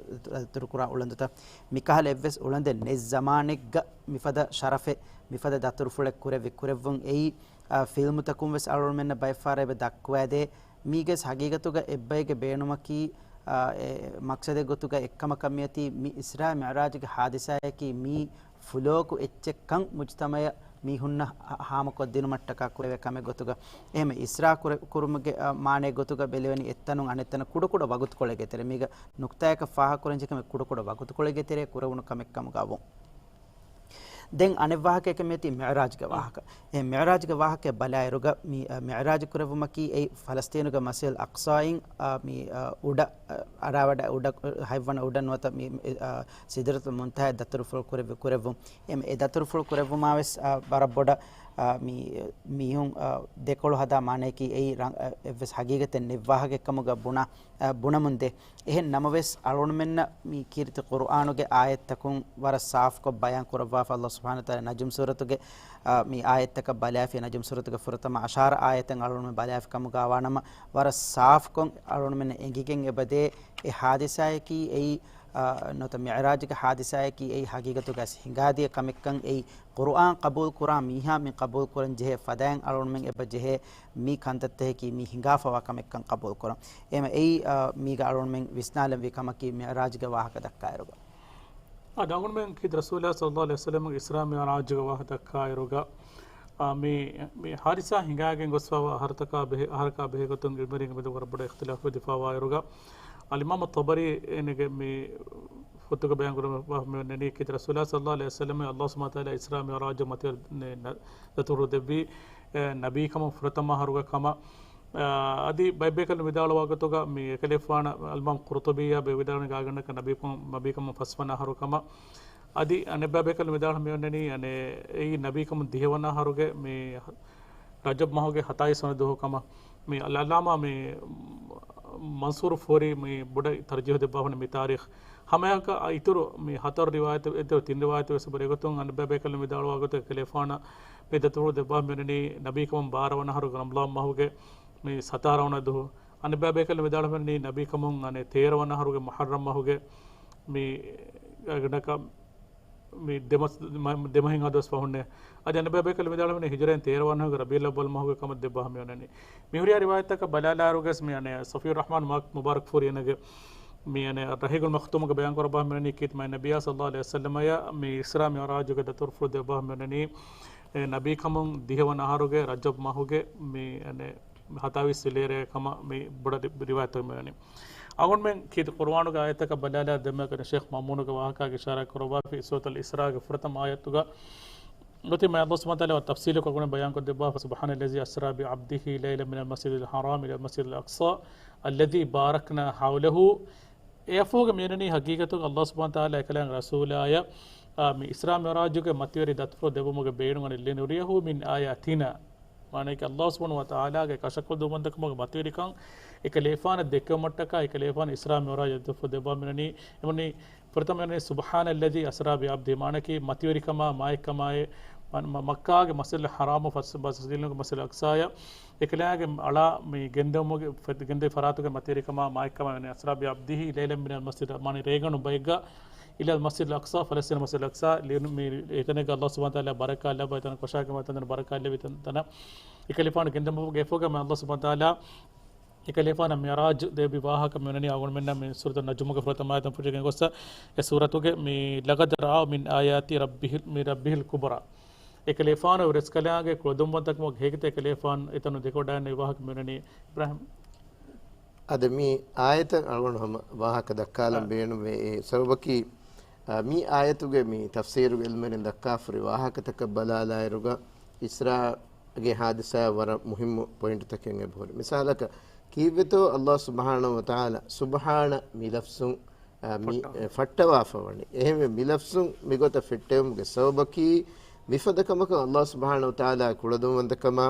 ދަތުރުކުރާ އުޅަނދުތައް މިކަހަލަ އެއްވެސް އުޅަނދެއް ނެތް ޒަމާނެއްގަ މިފަދަ ޝަރަފެއް، މިފަދަ ދަތުރުފުޅެއް ކުރެއްވި ކުރެއްވުން އެއީ، އާ، ފިލްމުތަކުން ވެސް އަޅުގަނޑުމެންނަށް ބައެއްފަހަރަށް އެބަ ދައްކުވައިދޭ. މީގެ ހަގީގަތުގަ އެއްބައެއްގެ ބޭނުމަކީ، އާ، އެ މަޤްޞަދެއް ގޮތުގަ އެއްކަމަކަށް މިއޮތީ މި އިސްރާ މިޢުރާޖުގެ ހާދިސާއަކީ މީ ފުލޯކު އެއްޗެއްކަން މުޖްތަމަޢަށް މީހުންނަށް ހާ-، ހާމަކޮށްދިނުމަށްޓަކާ ކުރެވޭ ކަމެއް ގޮތުގަ. އެހެން އިސްރާ ކުރެ-، ކުރުމުގެ، އާ، މާނައެއް ގޮތުގަ ބެލެވެނީ އެއްތަނުން އަނެއްތަނަށް ކުޑަކުޑަ ވަގުތުކޮޅެއްގެ ތެރޭ. މީގަ ނުކްތާއަކަށް ފާހަގަކުރަންޖެހޭ ކަމެއް ކުޑަކުޑަ ވަގުތުކޮޅެއްގެ ތެރޭ ކުރެވުނު ކަމެއް ކަމުގަ ވުން. ދެން އަނެއް ވާހަކައަކަށް މިއޮތީ މިޢުރާޖުގެ ވާހަކަ. އެ މިޢުރާޖުގެ ވާހަކަ ބަލާއިރުގަ މި، އަ، މިޢުރާޖު ކުރެއްވުމަކީ އެއީ ފަލަސްޠީނުގެ މަސްޖިދުލް އަޤްޞާއިން، އަ، މި، އަ، އުޑަ، އަ، އަރާވަޑަ އުޑަ، އަ، ހަތްވަނަ އުޑަ ނުވަތަ މި، އަ، ސިދްރަތުލް މުންތަހާއަށް ދަތުރުފުޅު ކުރެއްވި ކުރެއްވުން. އެ، އެ ދަތުރުފުޅު ކުރެއްވުމާވެސް، އަ، ވަރަށް ބޮޑަށް، އަ، މި، މީހުން، އަ، ދެކޮޅު ހަދާ މާނައަކީ އެއީ ރަ-، އަ، އެއްވެސް ހަގީގަތެއް ނެތް ވާހަކައެއްކަމުގަ ބުނާ، އަ، ބުނަމުން ދޭ. އެހެން ނަމަވެސް، އަޅުގަނޑުމެންނަށް މި ކީރިތި ޤުރުއާނުގެ އާޔަތްތަކުން ވަރަށް ސާފުކޮށް ބަޔާން ކުރައްވާފަ ﷲ ސުބްޙާނަހޫ ވަތަޢާލާ ނަޖުމް ސޫރަތުގެ، އާ، މި އާޔަތްތަކަށް ބަލާފި، ނަޖުމް ސޫރަތުގެ ފުރަތަމަ އަށާރަ އާޔަތަށް އަޅުގަނޑުމެން ބަލާފި ކަމުގާ ވާނަމަ، ވަރަށް ސާފުކޮށް އަޅުގަނޑުމެންނަށް އެނގިގެން އެބަދޭ، އެ ހާދިސާއަކީ އެއީ، އާ، ނުވަތަ މިޢުރާޖުގެ ހާދިސާއަކީ އެއީ ހަގީގަތުގައި ހިނގާދިޔަ ކަމެއްކަން އެއީ، ޤުރުއާން ޤަބޫލު ކުރާ މީހާ މި ޤަބޫލު ކުރަން ޖެހޭ ފަދައިން އަޅުގަނޑުމެން އެބަ ޖެހޭ މި ކަންތައްތަކަކީ މި ހިނގާފަވާ ކަމެއްކަން ޤަބޫލު ކުރަން. އެހެން އެއީ، އާ، މީގަ އަޅުގަނޑުމެން ވިސްނާލަންވީ ކަމަކީ މިޢުރާޖުގެ ވާހަކަ ދައްކާއިރުގަ. އާ، އަޅުގަނޑުމެން ކީރިތި ރަސޫލާ ޞައްލައްލާހު ޢަލައިހި ވަސައްލަމަގެ އިސްރާ މިޢުރާޖުގެ ވާހަކަ ދައްކާއިރުގަ، އާ، މި، މި ހާދިސާ ހިނގާގެން ގޮސްފަވާ އަހަރުތަކާ ބެހޭ، އަހަރަކާ ބެހޭގޮތުން ޢިލްމުވެރިންގެ މެދު ވަރަށް ބޮޑަށް އިޚްތިލާފު ވެދިފަވާއިރުގަ، އަލްއިމާމު ޠަބަރީ އޭނަގެ މި ފޮތުގަ ބަޔާން ކުރައްވާފަ މިވަނީ ކީރިތި ރަސޫލާ ޞައްލައްލާހު ޢަލައިހި ވަސައްލަމަށް ﷲ ސުބްޙާނަހޫ ވަތަޢާލާ އިސްރާ މިޢުރާޖު މަތިވެރި ދަތުރު ދެއްވީ، އެ، ނަބީކަމުން ފުރަތަމަ އަހަރުގަ ކަމަށް. އާ، އަދި ބައެއް ބޭކަލުން ވިދާޅުވާ ގޮތުގަ މި އެކަލޭފާނަށް އަލްއިމާމް ޤުރުޠުބީއާ ބެ ވިދާޅުވި ގާތްގަނޑަކަށް ނަބީކަމުން، ނަބީކަމުން ފަސްވަނަ އަހަރު ކަމަށް. އަދި އަނެއްބައި ބޭކަލުން ވިދާޅު މިވަނީ، އަނެއް، އެއީ ނަބީކަމުން ދިހަވަނަ އަހަރުގެ މި ރަޖަބް މަހުގެ ހަތާވީސް ވަނަ ދުވަހު ކަމަށް. މި އަލް-، އަލްއަލާމާ މި މަންސޫރު ފޫރީ މި ބޮޑަށް ތަރްޖީޙު ދެއްވާފަ މި ތާރީޚް. ހަމައެއާއެކު އިތުރު މި ހަތަރު ރިވާޔަތް، އިތުރު ތިން ރިވާޔަތް ވެސް އެބަ ރޭގޮތުން އަނެއްބައި ބޭކަލުން ވިދާޅުވާ ގޮތަށް އެކަލޭފާނަށް މި ދަތުރު ދެއްވާފަ މިވަނީ ނަބީކަމުން ބާރަ ވަނަ އަހަރުގެ ރަމަޟާން މަހުގެ މި ސަތާރަ ވަނަ ދުވަހު. އަނެއްބައި ބޭކަލުން ވިދާޅުވަނީ ނަބީކަމުން އަނެއް ތޭރަ ވަނަ އަހަރުގެ މުޙައްރަމް މަހުގެ މި ގަނޑަކަށް މި ދެމަސް-، މަ-، ދެމަހިން އަދުވަސް ފަހުންނޭ. އަދި އަނެއްބައި ބޭކަލުން ވިދާޅުވަނީ ހިޖުރައިން ތޭރަ ވަނަ އަހަރުގެ ރަބީޢުލް އައްވަލް މަހުގެ ކަމަށް ދެއްވާފަ މިވަނީ. މި ހުރިހާ ރިވާޔަތްތަކަށް ބަލާލާއިރުގަސް މި އަނެއް ޞަފިއްޔުއްރަޙްމާން މާ-، މުބާރަކްފޫރީ އޭނަގެ މި އަނެއް ރަހީޤުލް މަޚްތޫމުގަ ބަޔާން ކުރައްވާފަ މިވަނީ ކީރިތި މާތް ނަބިއްޔާ ޞައްލައްލާހު ޢަލައިހި ވަސައްލަމަޔަށް މި އިސްރާ މިޢުރާޖުގެ ދަތުރުފުޅު ދެއްވާފަ މިވަނީ، އެ، ނަބީކަމުން ދިހަވަނަ އަހަރުގެ ރަޖަބް މަހުގެ މި އަނެއް ހަތާވީސް ރޭ ކަމަށް މި ބޮޑަށް ރި-، ރިވާޔަތްތައް މިވަނީ. އަޅުގަނޑުމެން ކީރިތި ޤުރުއާނުގެ އާޔަތަކަށް ބަލާލާ ދެންމެ ޝޭޚް މައުމޫނުގެ ވާހަކައިގެ އިޝާރާތް ކުރައްވާފަ ސޫރަތުލް އިސްރާގެ ފުރަތަމަ އާޔަތުގަ އޮތީ މާތް ﷲ ސުބްޙާނަހޫ ވަތަޢާލާ ތަފްޞީލުކޮށް ބަޔާންކޮށްދެއްވާފަ، سبحان الذي أسرى بعبده ليلا من المسجد الحرام إلى المسجد الأقصى الذي باركنا حوله. އެއަށްފަހުގަ މިވަނީ ހަގީގަތުގަ ﷲ ސުބްޙާނަހޫ ވަތަޢާލާ އެކަލާނގެ ރަސޫލާޔަށް، އާ، މި އިސްރާ މިޢުރާޖުގެ މަތިވެރި ދަތުރު ދެއްވުމުގެ ބޭނުން އަނެއް لنريه من آياتنا. މާނައަކީ، ﷲ ސުބްޙާނަހޫ ވަތަޢާލާގެ ކަށަކޮޅު ދުންވަންތަކަމުގެ މަތިވެރިކަން އެކަލޭފާނަށް ދެއްކެވުމަށްޓަކާ، އެކަލޭފާނު އިސްރާ މިޢުރާޖު ދަތުރު ދެއްވާ މިވަނީ، އެމަނީ ފުރަތަމަ ވަނީ سبحان الذي أسرى بعبده، މާނައަކީ، މަތިވެރިކަމާ، މާތްކަމާއި، މަ-، މަ-، މައްކާގެ މަސްޖިދުލް ޙަރާމު ފަސް-، ފަސް-، މަސްޖިދުލް އަޤްޞާޔަށް އެކަލާގެ އަޅާ މި ގެންދެވުމުގެ ފެ-، ގެންދެވި ފަރާތުގެ މަތިވެރިކަމާ، މާތްކަމާ ވަނީ أسرى بعبده ليلا من المسجد، މާނަ ރޭގަނޑު ބައެއްގަ إلى المسجد الأقصى، ފަލަސްޠީނު މަސްޖިދުލް އަޤްޞާ، ލިޔުނު މި އެތަނެއްގަ ﷲ ސުބްޙާނަހޫ ވަތަޢާލާ ބަރަކާތް ލައްވާ ތަނަށް، ކޮށާގެންވާ ތަނަށް ބަރަކާތް ލެއްވި ތަން-، ތަނަށް އެކަލޭފާނު ގެންދެވުމުގެ އެއަށްފަހުގަ މާތް ﷲ ސުބްޙާނަހޫ ވަތަޢާލާ އެކަލޭފާނަށް މިޢުރާޖު ދެއްވި ވާހަކަ މިވަނީ އަޅުގަނޑުމެންނަށް މި ސޫރަތު ނަޖުމުގެ ފުރަތަމަ އާޔަތުން ފެށިގެން ގޮސް، އެ ސޫރަތުގެ މި لقد رأى من آيات ربه، من ربه الكبرى. އެކަލޭފާނު ރަސްކަލާނގެ ކުޅަދުންވަންތަކަމުގެ ހެކިތައް އެކަލޭފާނު އެތަނުން ދެކެވަޑައިގެންނެވި ވާހަކަ މިވަނީ އިބްރާހިމް. އަދި މި އާޔަތަށް އަޅުގަނޑު ހަމަ ވާހަކަ ދައްކާލަން އާ. ބޭނުންވޭ. އެ ސަބަބަކީ، އާ، މި އާޔަތުގެ މި ތަފްސީރުގެ ޢިލްމުވެރިން ދައްކާފައި ވާހަކަތަކަށް ބަލާލާއިރުގަ، އިސްރާގެ ހާދިސާ ވަރަށް މުހިއްމު ޕޮއިންޓުތަކެއް އެބަހުރި. މިސާލަކަށް، ކީއްވެތޯ ﷲ ސުބްޙާނަހޫ ވަތަޢާލާ ސުބްޙާނަ މި ލަފްޒުން، އާ، މި، ފައްޓާ. އެ، ފައްޓަވާފަ ވަނީ. އެހެންވެ، މި ލަފްޒުން މިގޮތަށް ފެއްޓެވުމުގެ ސަބަބަކީ، މިފަދަ ކަމަކަށް ﷲ ސުބްޙާނަހޫ ވަތަޢާލާ ކުޅަދުންވަންތަކަމާ،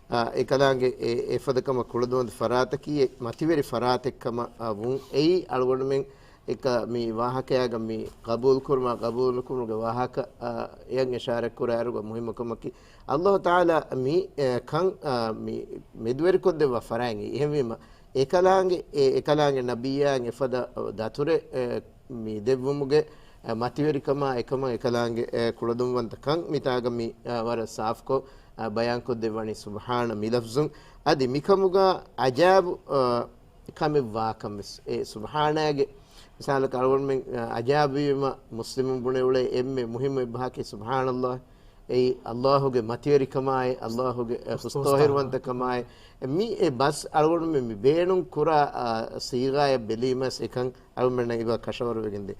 އެކަލާނގެ އެ އެފަދަ ކަމަށް ކުޅަދުންވަންތަ ފަރާތަކީ އެ މަތިވެރި ފަރާތެއް ކަމަށް ވުން. އެއީ އަޅުގަނޑުމެން އެކަ މި ވާހަކަޔާގަ މި ގަބޫލުކުރުމާ ގަބޫލުނުކުރުމުގެ ވާހަކަ އެއަށް އިޝާރަތްކުރާއިރުގަ މުހިއްމު ކަމަކީ، އައްލާހު ތަޢާލާ މި ކަން މި މެދުވެރިކޮށްދެއްވާ ފަރާތް. އެހެންވީމަ، އެކަލާނގެ އެ އެކަލާނގެ ނަބިއްޔާއަށް އެފަދަ ދަތުރެއް މި ދެއްވުމުގެ މަތިވެރިކަމާ އެކަމަށް އެކަލާނގެ ކުޅަދުންވަންތަ ކަން މިތާގަ މި ވަރަށް ސާފުކޮށް ބަޔާންކޮށްދެއްވަނީ ސުބްޙާނަ މި ލަފްޒުން. އަދި މިކަމުގަ އަޖާބު ކަމެއް ވާކަން ވެސް އެ ސުބްޙާނާގެ މިސާލަކަށް އަޅުގަނޑުމެން އަޖާބުވީމަ މުސްލިމުން ބުނެ އުޅޭ އެންމެ މުހިއްމު އެއްބަހަކީ ސުބްޙާނައްލާހް. އެއީ އައްލާހުގެ މަތިވެރިކަމާއި އައްލާހުގެ ހުސްތޯހިރުވަންތަކަމާއި މި އެ ބަސް އަޅުގަނޑުމެން މި ބޭނުން ކުރާ ސީޣާއެއް ބެލީމަސް އެކަން އަޅުމެންނަށް އެބަ ކަށަވަރުވެގެންދޭ.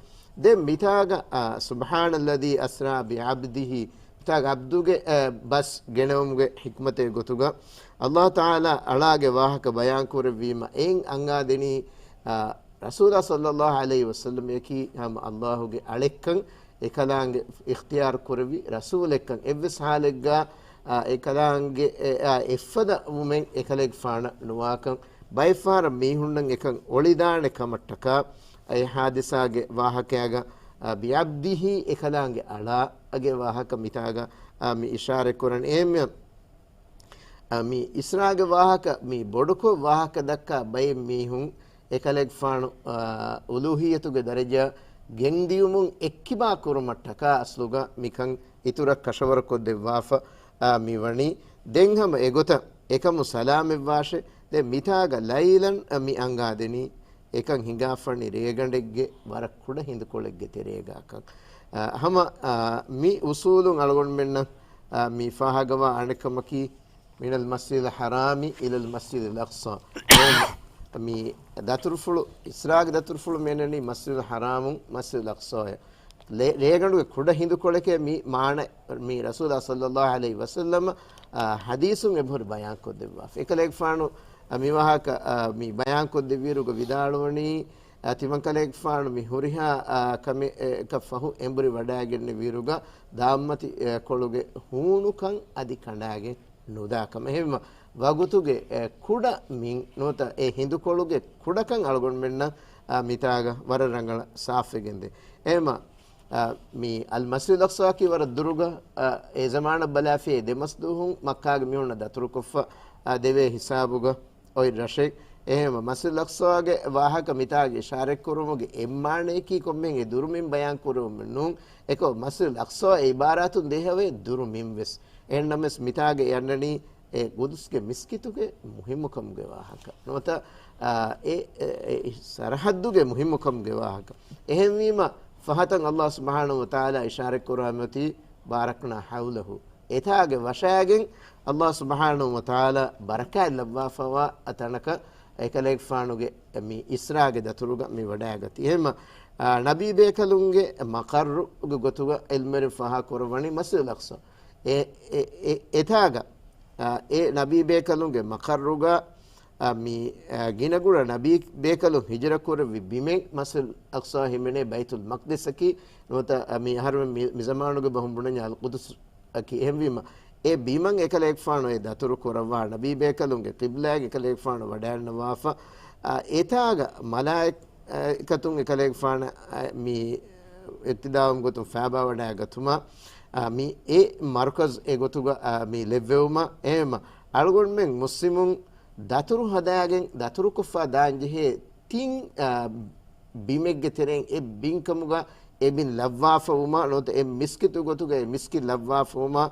ދެން މިތާގަ، އާ، ސުބްޙާނައްލަޒީ އަސްރާ ބިޢަބްދިހީ، މިތާގަ ޢަބްދުގެ، އާ، ބަސް ގެނައުމުގެ ޙިކްމަތެއް ގޮތުގަ، އައްލާހު ތަޢާލާ އަޅާގެ ވާހަކަ ބަޔާން ކުރެއްވީމަ، އެއިން އަންގާދެނީ، އާ، ރަސޫލާ ޞައްލައްލާހު ޢަލައިހި ވަސައްލަމަކީ ހަމަ އައްލާހުގެ އަޅެއްކަން، އެކަލާނގެ އިޚްތިޔާރު ކުރެއްވި ރަސޫލެއްކަން، އެއްވެސް ޙާލެއްގަ، އާ، އެކަލާނގެ، އެ، އާ، އެއްފަދަ ވުމެއް އެކަލޭގެފާނަށް ނުވާކަން، ބައެއްފަހަރަށް މީހުންނަށް އެކަން އޮޅިދާނެ ކަމަށްޓަކާ، އެ ޙާދިސާގެ ވާހަކަޔާގަ، އާ، ބިޢަބްދިހީ އެކަލާނގެ އަޅާގެ ވާހަކަ މިތާގަ، އާ، މި އިޝާރަތް ކުރަން އެހެންވެ. އާ، މި އިސްރާގެ ވާހަކަ މި ބޮޑުކޮށް ވާހަކަ ދައްކާ ބައެއް މީހުން އެކަލޭގެފާނު، އާ، އުލޫހިއްޔަތުގެ ދަރަޖަ ގެންދިޔުމުން އެއްކިބާ ކުރުމަށްޓަކާ އަސްލުގަ މިކަން އިތުރަށް ކަށަވަރުކޮށްދެއްވާފަ، އާ، މިވަނީ. ދެން ހަމަ އެގޮތަށް އެކަމު ސަލާމެއްވާށެ. ދެން މިތާގަ ލައިލަން، އަ، މި އަންގާދެނީ އެކަން ހިނގާފަނި ރޭގަނޑެއްގެ ވަރަށް ކުޑަ ހިނދުކޮޅެއްގެ ތެރޭގާކަން. އަ، ހަމަ، އަ، މި އުސޫލުން އަޅުގަނޑުމެންނަށް، އަ، މި ފާހަގަވާ އަނެއްކަމަކީ، މިނަލް މަސްޖިދިލް ޙަރާމި އިލަލް މަސްޖިދިލް އަޤްޞާ. މި ދަތުރުފުޅު، އިސްރާގެ ދަތުރުފުޅު މިއަންނަނީ މަސްޖިދުލް ޙަރާމުން މަސްޖިދުލް އަޤްޞާޔަށް. ރޭ-، ރޭގަނޑުގެ ކުޑަ ހިނދުކޮޅެކޭ މި މާނަ، މި ރަސޫލާ ޞައްލައްލާހު ޢަލައިހި ވަސައްލަމަ، އާ، ޙަދީޘުން އެބަހުރި ބަޔާންކޮށްދެއްވާފަ. އެކަލޭގެފާނު، އާ، މި ވާހަކަ، އާ، މި ބަޔާންކޮށްދެއްވިއިރުގަ ވިދާޅުވަނީ، އާ، ތިމަންކަލޭގެފާނު މި ހުރިހާ، އާ، ކަމެއް، އެ، އެކަށް ފަހު އެނބުރި ވަޑައިގެންނެވިއިރުގަ ދާމްމަތި، އެ، ކޮޅުގެ ހޫނުކަން އަދި ކަނޑާގެން ނުދާކަމަށް. އެހެންވީމަ، ވަގުތުގެ، އެ، ކުޑަ މިން ނުވަތަ އެ ހިނދުކޮޅުގެ ކުޑަކަން އަޅުގަނޑުމެންނަށް، އާ، މިތާގަ ވަރަށް ރަނގަޅަށް ސާފުވެގެންދޭ. އެހެންވީމަ، އާ، މި އަލް މަސްޖިދުލް އަޤްޞާއަކީ ވަރަށް ދުރުގަ، އާ، އެ ޒަމާނަށް ބަލާފިޔޭ ދެމަސްދުވަހުން މައްކާގެ މީހުންނަށް ދަތުރުކޮށްފަ، އާ، ދެވޭ ހިސާބުގަ އޮތް ރަށެއް. އެހެންވީމަ، މަސްޖިދުލް އަޤްޞާގެ ވާހަކަ މިތާގެ އިޝާރަތްކުރުމުގެ އެއްމާނަޔަކީ ކޮންމެހެން އެ ދުރު މިން ބަޔާން ކުރެވުމެއް ނޫން. އެކަމަކު މަސްޖިދުލް އަޤްޞާ އެ އިބާރާތުން ދޭހަވޭ ދުރު މިން ވެސް. އެހެންނަމަވެސް މިތާގަ އަންނަނީ އެ ގުދުސްގެ މިސްކިތުގެ މުހިއްމުކަމުގެ ވާހަކަ. ނުވަތަ، އާ، އެ، އެ، އެ ސަރަޙައްދުގެ މުހިއްމުކަމުގެ ވާހަކަ. އެހެންވީމަ، ފަހަތަށް އައްލާހު ސުބްޙާނަހޫ ވަތަޢާލާ އިޝާރަތްކުރާމަތީ، ބާރަކްނާ ޙައުލަހު. އެތާގެ ވަށައިގެން އައްލާހު ސުބްޙާނަހޫ ވަތަޢާލާ ބަރަކާތް ލައްވާފަވާ ތަނަކަށް އެކަލޭގެފާނުގެ މި އިސްރާގެ ދަތުރުގަ މި ވަޑައިގަތީ. އެހެންމަ، އާ، ނަބީ ބޭކަލުންގެ މަޤައްރުގެ ގޮތުގަ ޢިލްމުވެރިން ފާހަގަކުރައްވަނީ މަސްޖިދުލް އަޤްޞާ. އެ، އެ، އެ، އެތާގަ، އާ، އެ ނަބީ ބޭކަލުންގެ މަޤައްރުގަ، އާ، މި، އާ، ގިނަގުޅަ ނަބީ ބޭކަލުން ހިޖުރަ ކުރެއްވި ބިމެއް މަސްޖިދުލް އަޤްޞާ ހިމެނޭ ބައިތުލް މަޤްދިސަކީ. ނުވަތަ، އާ، މި އަހަރުމެން މި، މި ޒަމާނުގެ ބަހުން ބުނަންޏާ އަލް ޤުދުސް އަކީ. އެހެންވީމަ، އެ ބިމަށް އެކަލޭގެފާނު އެ ދަތުރު ކުރައްވާ، ނަބީ ބޭކަލުންގެ ޤިބްލާއަށް އެކަލޭގެފާނު ވަޑައިންނަވާފަ، އާ، އެތާގަ މަލާއިކަތުން އެކަލޭގެފާނަށް، އާ، މި އިޤްތިދާވުމުގެ ގޮތުން ފައިބާވަޑައިގަތުމަށް، އާ، މި އެ މަރުކަޒު އެގޮތުގަ، އާ، މި ލެއްވެވުމަށް. އެހެންމަ، އަޅުގަނޑުމެން މުސްލިމުން ދަތުރު ހަދާގެން ދަތުރުކޮށްފަ ދާންޖެހޭ ތިން، އާ، ބިމެއްގެ ތެރެއިން އެއް ބިންކަމުގަ އެ ބިން ލައްވާފަވުމަށް ނުވަތަ އެ މިސްކިތު ގޮތުގަ އެ މިސްކިތް ލައްވާފަވުމަށް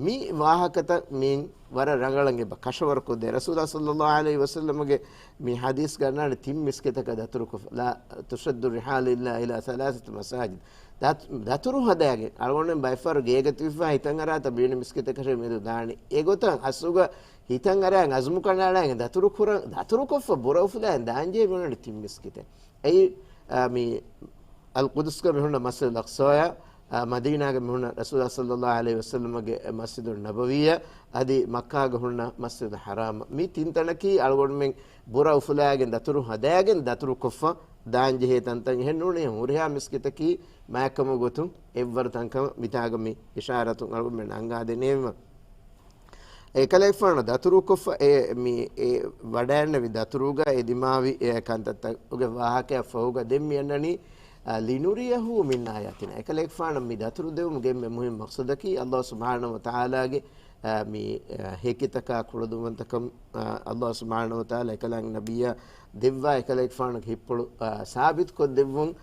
މި ވާހަކަތައް މި ވަރަށް ރަނގަޅަށް އެބަ ކަށަވަރުކޮށްދޭ. ރަސޫލާ ޞައްލައްލާހު ޢަލައިހި ވަސައްލަމަގެ މި ޙަދީޘްގަ އަންނާނެ ތިން މިސްކިތަކަށް ދަތުރުކޮށް، ލާ ތުޝައްދު ރިޙާލު އިއްލާ އިލާ ސަލާސަތި މަސާޖިދް. ދަތު-، ދަތުރު ހަދާގެން އަޅުގަނޑުމެން ބައެއްފަހަރު ގޭގަ ތިބިފަ ހިތަށް އަރާތަ ބިން މިސްކިތަކަށޭ މެދު ދާނީ. އެގޮތަށް އަސްލުގަ ހިތަށް އަރާ އަޒުމު ކަނޑައަޅާގެން ދަތުރު ކުރަން، ދަތުރުކޮށްފަ ބުރަ އުފުލާގެން ދާންޖެހޭ މިއޮންނަނީ ތިން މިސްކިތެއް. އެއީ، އާ، މި އަލް ޤުދުސްގަ މި ހުންނަ މަސްޖިދުލް އަޤްޞާޔާ، އާ، މަދީނާގަ މި ހުންނަ ރަސޫލާ ޞައްލައްލާހު ޢަލައިހި ވަސައްލަމަގެ މަސްޖިދުއް ނަބަވީއާ، އަދި މައްކާގަ ހުންނަ މަސްޖިދުލް ޙަރާމާ. މި ތިން ތަނަކީ އަޅުގަނޑުމެން ބުރަ އުފުލާގެން ދަތުރު ހަދާގެން ދަތުރުކޮށްފަ ދާންޖެހޭ ތަންތަން. އެހެން ނޫނީ ހުރިހާ މިސްކިތަކީ މާތްކަމުގެ ގޮތުން އެއްވަރު ތަންކަމަށް މިތާގަ މި އިޝާރަތުން އަޅުގަނޑުމެން އަންގާދެނީމަ. އެކަލޭގެފާނަށް ދަތުރުކޮށްފަ އެ މި އެ ވަޑައިންނެވި ދަތުރުގަ އެ ދިމާވި އެ ކަންތައްތަކުގެ ވާހަކައަށް ފަހުގަ ދެން މި އަންނަނީ، އަ، لِنُرِيَهُ مِنْ آيَاتِنَا. އެކަލޭގެފާނަށް މި ދަތުރު ދެވުމުގެ އެންމެ މުހިންމު މަޤްޞަދަކީ، ﷲ ސުބްޙާނަހޫ ވަތަޢާލާގެ، އަ، މި، އަ، ހެކިތަކާ ކުޅަދުންވަންތަކަން، އަ، ﷲ ސުބްޙާނަހޫ ވަތަޢާލާ އެކަލާނގެ ނަބިއްޔާ ދެއްވާ އެކަލޭގެފާނުގެ ހިތްޕުޅު، އަ، ސާބިތުކޮށްދެއްވުން.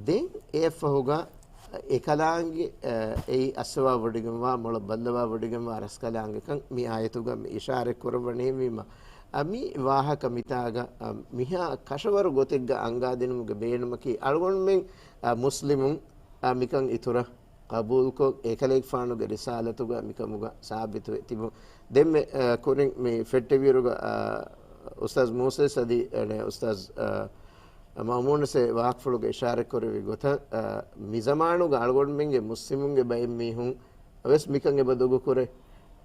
ދެން އެއަށްފަހުގަ އެކަލާނގެ، އެއީ އައްސަވާވޮޑިގެންވާ، މޮޅަށް ބައްލަވާވޮޑިގެންވާ ރަސްކަލާނގެކަން މި އާޔަތުގަ މި އިޝާރަތް ކުރައްވަނީ. އެހެންވީމަ، އަ، މި ވާހަކަ މިތާގަ، އަ، މިހާ ކަށަވަރު ގޮތެއްގަ އަންގާދިނުމުގެ ބޭނުމަކީ އަޅުގަނޑުމެން، އަ، މުސްލިމުން، އަ، މިކަން އިތުރަށް ޤަބޫލުކޮށް، އެކަލޭގެފާނުގެ ރިސާލަތުގަ މިކަމުގަ ސާބިތުވެ ތިބުން. ދެންމެ، އަ، ކުރިން މި ފެއްޓެވިއިރުގަ، އަ، އުސްތާޛް މޫސަ އަދި، އަ، އުސްތާޛް، އަ، މައުމޫނުސް ވާހަކަފުޅުގަ އިޝާރަތްކުރެއްވި ގޮތަށް، އަ، މިޒަމާނުގަ އަޅުގަނޑުމެންގެ މުސްލިމުންގެ ބައެއް މީހުން ވެސް މިކަން އެބަ ދޮގުކުރޭ.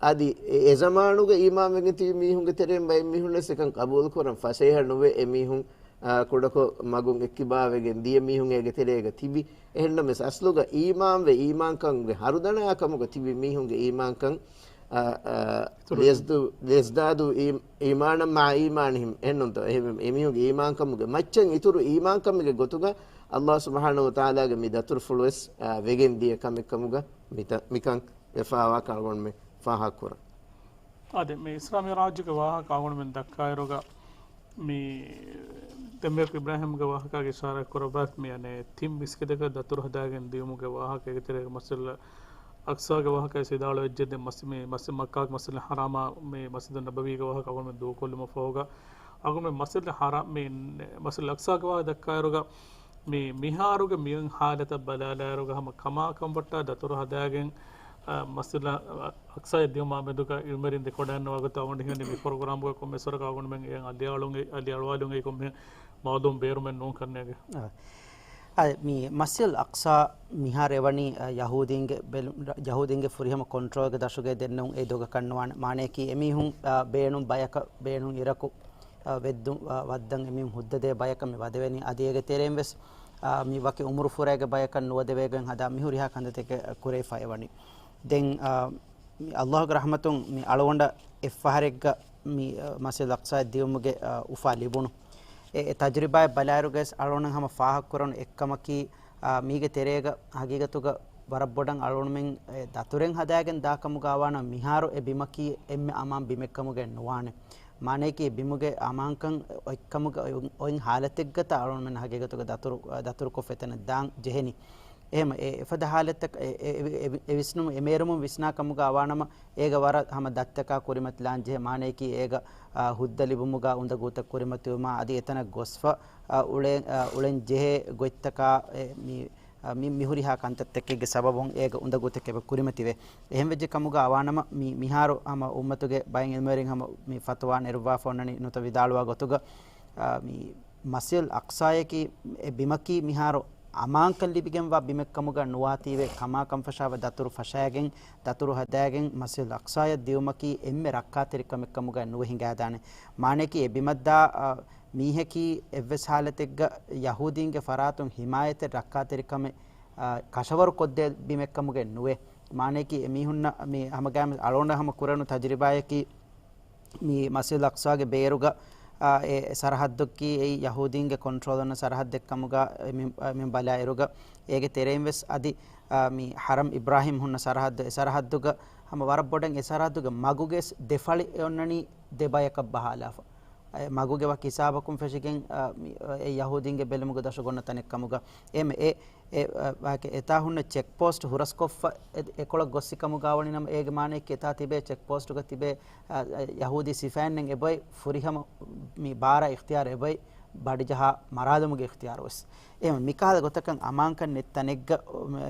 އަދި އެ، އެ ޒަމާނުގަ އީމާންވެގެން ތިބި މީހުންގެ ތެރެއިން ބައެއް މީހުން ވެސް އެކަން ޤަބޫލުކުރަން ފަސޭހަ ނުވެ، އެ މީހުން، އާ، ކުޑަކޮށް މަގުން އެއްކިބާވެގެން ދިޔަ މީހުން އޭގެ ތެރޭގަ ތިބި. އެހެންނަމަވެސް އަސްލުގަ އީމާންވެ، އީމާންކަމުގެ ހަރުދަނާކަމުގަ ތިބި މީހުންގެ އީމާންކަން، އާ، އާ، އިތުރު. لِيَزْدَادُوا، لِيَزْدَادُوا إِيمَانًا مَعَ إِيمَانِهِمْ. އެހެންނޫންތޯ؟ އެހެންވެ، އެމީހުންގެ އީމާންކަމުގެ މައްޗަށް އިތުރު އީމާންކަމެއްގެ ގޮތުގަ ﷲ ސުބްޙާނަހޫ ވަތަޢާލާގެ މި ދަތުރުފުޅު ވެސް، އާ، ވެގެން ދިޔަ ކަމެއްކަމުގަ މިތަ-، މިކަން ވެފާވާކަން އަޅުގަނޑުމެން ފާހަގަކުރަން. އާދެ، މި އިސްރާ މިޢުރާޖުގެ ވާހަކަ އަޅުގަނޑުމެން ދައްކާއިރުގަ، މި ދެންމެ އިބްރާހީމްގެ ވާހަކައިގަ އިޝާރާތް ކުރައްވާ، މި އަނެއް ތިން މިސްކިތަކަށް ދަތުރު ހަދާގެން ދިޔުމުގެ ވާހަކަ، އޭގެ ތެރޭގަ މަސްޖިދުލް އަޤްޞާގެ ވާހަކައި ވިދާޅުވެއްޖެ. ދެން މަސް-، މި މަސް-، މައްކާގެ މަސްޖިދުލް ޙަރާމާ، މި މަސްޖިދުއް ނަބަވީގެ ވާހަކަ އަޅުގަނޑުމެން ދޫކޮށްލުމަށް ފަހުގަ، އަޅުގަނޑުމެން މަސްޖިދުލް ޙަރާ-، މި މަސްޖިދުލް އަޤްޞާގެ ވާހަކަ ދައްކާއިރުގަ، މި މިހާރުގެ މިއޮތް ޙާލަތަށް ބަލާލާއިރުގަ ހަމަ ކަމާކަން ވައްޓާ ދަތުރު ހަދާގެން، އަ، މަސްޖިދުލް އަޤްޞާއަށް ދިޔުމާ މެދުގަ އިލްމުވެރިން ދެކެވަޑައިގަންނަވާ ގޮތަށް އަޅުގަނޑު ހިމެނި މި ޕްރޮގްރާމުގަ ކޮންމެ އަސަރަކަށް އަޅުގަނޑުމެން އެ އަލިއަޅުވާލުން އެ ކޮންމެ މައުލޫމް ބޭރުމެއް ނޫން ކަންނޭނގެ. އާ. އާ، މި މަސްޖިދުލް އަޤްޞާ މިހާރު އެވަނީ، އާ، ޔަހޫދީންގެ ބެލު-، ޔަހޫދީންގެ ފުރިހަމަ ކޮންޓްރޯލްގެ ދަށުގައި ދެންނެވުން އެ ދޮގަކަށް ނުވާނެ. މާނަޔަކީ އެމީހުން، އާ، ބޭނުން ބަޔަކަށް ބޭނުން އިރަކު، އާ، ވެއްދު-، އާ، ވައްދަން އެމީހުން ހުއްދަދޭ ބަޔަކަށް މި ވަދެވެނީ. އަދި އޭގެ ތެރެއިން ވެސް، އާ، މި ވަކި އުމުރު ފުރައިގެ ބަޔަކަށް ނުވަދެވޭގޮތް ހަދާ މި ހުރިހާ ކަންތައްތަކެއް ކުރެވިފަ އެވަނީ. ދެން، އާ، މި ﷲގެ ރަޙްމަތުން މި އަޅުގަނޑަށް އެއްފަހަރެއްގަ މި، އަ، މަސްޖިދުލް އަޤްޞާއަށް ދިޔުމުގެ، އަ، އުފާ ލިބުނު. އެ، އެ ތަޖުރިބާއެއް ބަލާއިރުގައި ވެސް އަޅުގަނޑު ހަމަ ފާހަގަކުރަން އެއްކަމަކީ، އަ، މީގެ ތެރޭގަ ހަގީގަތުގަ ވަރަށް ބޮޑަށް އަޅުގަނޑުމެން އެ ދަތުރެއް ހަދާގެން ދާކަމުގަ ވާނަމަ މިހާރު އެ ބިމަކީ އެންމެ އަމާން ބިމެއްކަމުގައި ނުވާނެ. މާނަޔަކީ ބިމުގެ އަމާންކަން އޮތްކަމުގަ އޮތް، އޮތް ހާލަތެއްގަތަ އަޅުގަނޑުމެން ހަގީގަތުގަ ދަތުރު، ދަތުރުކޮށް އެތަނަށް ދާން ޖެހެނީ. އެހެމަ އެ އެފަދަ ހާލަތަކަށް އެ، އެ، އެ، އެ ވިސްނުމު، އެ މޭރުމުން ވިސްނާ ކަމުގަ ވާނަމަ، އޭގަ ވަރަށް ހަމަ ދަތިތަކާ ކުރިމަތިލާން ޖެހޭ. މާނަޔަކީ އޭގަ، އާ، ހުއްދަ ލިބުމުގަ އުނދަގޫތައް ކުރިމަތިވުމާ، އަދި އެތަނަށް ގޮސްފަ، އާ، އުޅެ-، އާ، އުޅެން ޖެހޭ ގޮތްތަކާ، އެ، މި، އާ، މި، މި ހުރިހާ ކަންތައްތަކެއްގެ ސަބަބުން އޭގަ އުނދަގޫތަކެއް އެބަ ކުރިމަތިވޭ. އެހެން ވެއްޖެ ކަމުގަ ވާނަމަ، މި، މިހާރު ހަމަ އުއްމަތުގެ ބައެއް އިލްމުވެރިން ހަމަ މި ފަތުވާ ނެރުއްވާފަ އޮންނަނީ ނުތަ ވިދާޅުވާ ގޮތުގަ، އާ، މި، މަސްޖިދުލް އަޤްޞާޔަކީ އެ ބިމަކީ މިހާރު އަމާންކަން ލިބިގެންވާ ބިމެއްކަމުގަ ނުވާތީވެ، ކަމާކަންފަށާފަ ދަތުރު ފަށައިގެން، ދަތުރު ހަދާގެން މަސްޖިދުލް އަޤްޞާޔަށް ދިޔުމަކީ އެންމެ ރައްކާތެރިކަމެއްކަމުގަ ނުވެ ހިނގާދާނެ. މާނަޔަކީ އެ ބިމަށްދާ، އާ، މީހަކީ އެއްވެސް ހާލަތެއްގަ ޔަހޫދީންގެ ފަރާތުން ހިމާޔަތެއް ރައްކާތެރިކަމެއް، އާ، ކަށަވަރު ކޮށްދޭ ބިމެއްކަމުގަ ނުވޭ. މާނަޔަކީ އެމީހުންނަށް މި ހަމަގައިމު އަޅުގަނޑަށް ހަމަ ކުރެވުނު ތަޖުރިބާޔަކީ، މި މަސްޖިދުލް އަޤްޞާގެ ބޭރުގަ، އާ، އެ ސަރަހައްދަކީ އެއީ ޔަހޫދީންގެ ކޮންޓްރޯލް އޮންނަ ސަރަހައްދެއް ކަމުގަ މި، މި ބަލާއިރުގަ، އޭގެ ތެރެއިން ވެސް އަދި، އާ، މި ހަރަމް އިބްރާހީމް ހުންނަ ސަރަހައްދު، އެ ސަރަހައްދުގަ ހަމަ ވަރަށް ބޮޑަށް އެ ސަރަހައްދުގެ މަގުގެ ދެ ފަޅި އެ އޮންނަނީ ދެ ބަޔަކަށް ބަހާލާފަ. އެ މަގުގެ ވަކި ހިސާބަކުން ފެށިގެން، އާ، މި، އެ ޔަހޫދީންގެ ބެލުމުގެ ދަށު ގޮންނަ ތަނެއް ކަމުގަ އެމެ އެ އެ، އެ، ވާކެ އެތާ ހުންނަ ޗެކްޕޯސްޓް ހުރަސްކޮށްފަ އެ، އެކޮޅަށް ގޮއްސި ކަމުގަވަނިނަމަ އޭގެ މާނައަކީ އެތާ ތިބޭ ޗެކްޕޯސްޓުގަ ތިބޭ، އަ، އަ، ޔަހޫދީ ސިފައިންނެއް އެބައި ފުރިހަމަ މި ބާރަ އިޚްތިޔާރު އެބައި ބަޑިޖަހާ މަރާލުމުގެ އިޚްތިޔާރު ވެސް. އެ މިކަހަލަ ގޮތަކަށް އަމާންކަން ނެތް ތަނެއްގަ،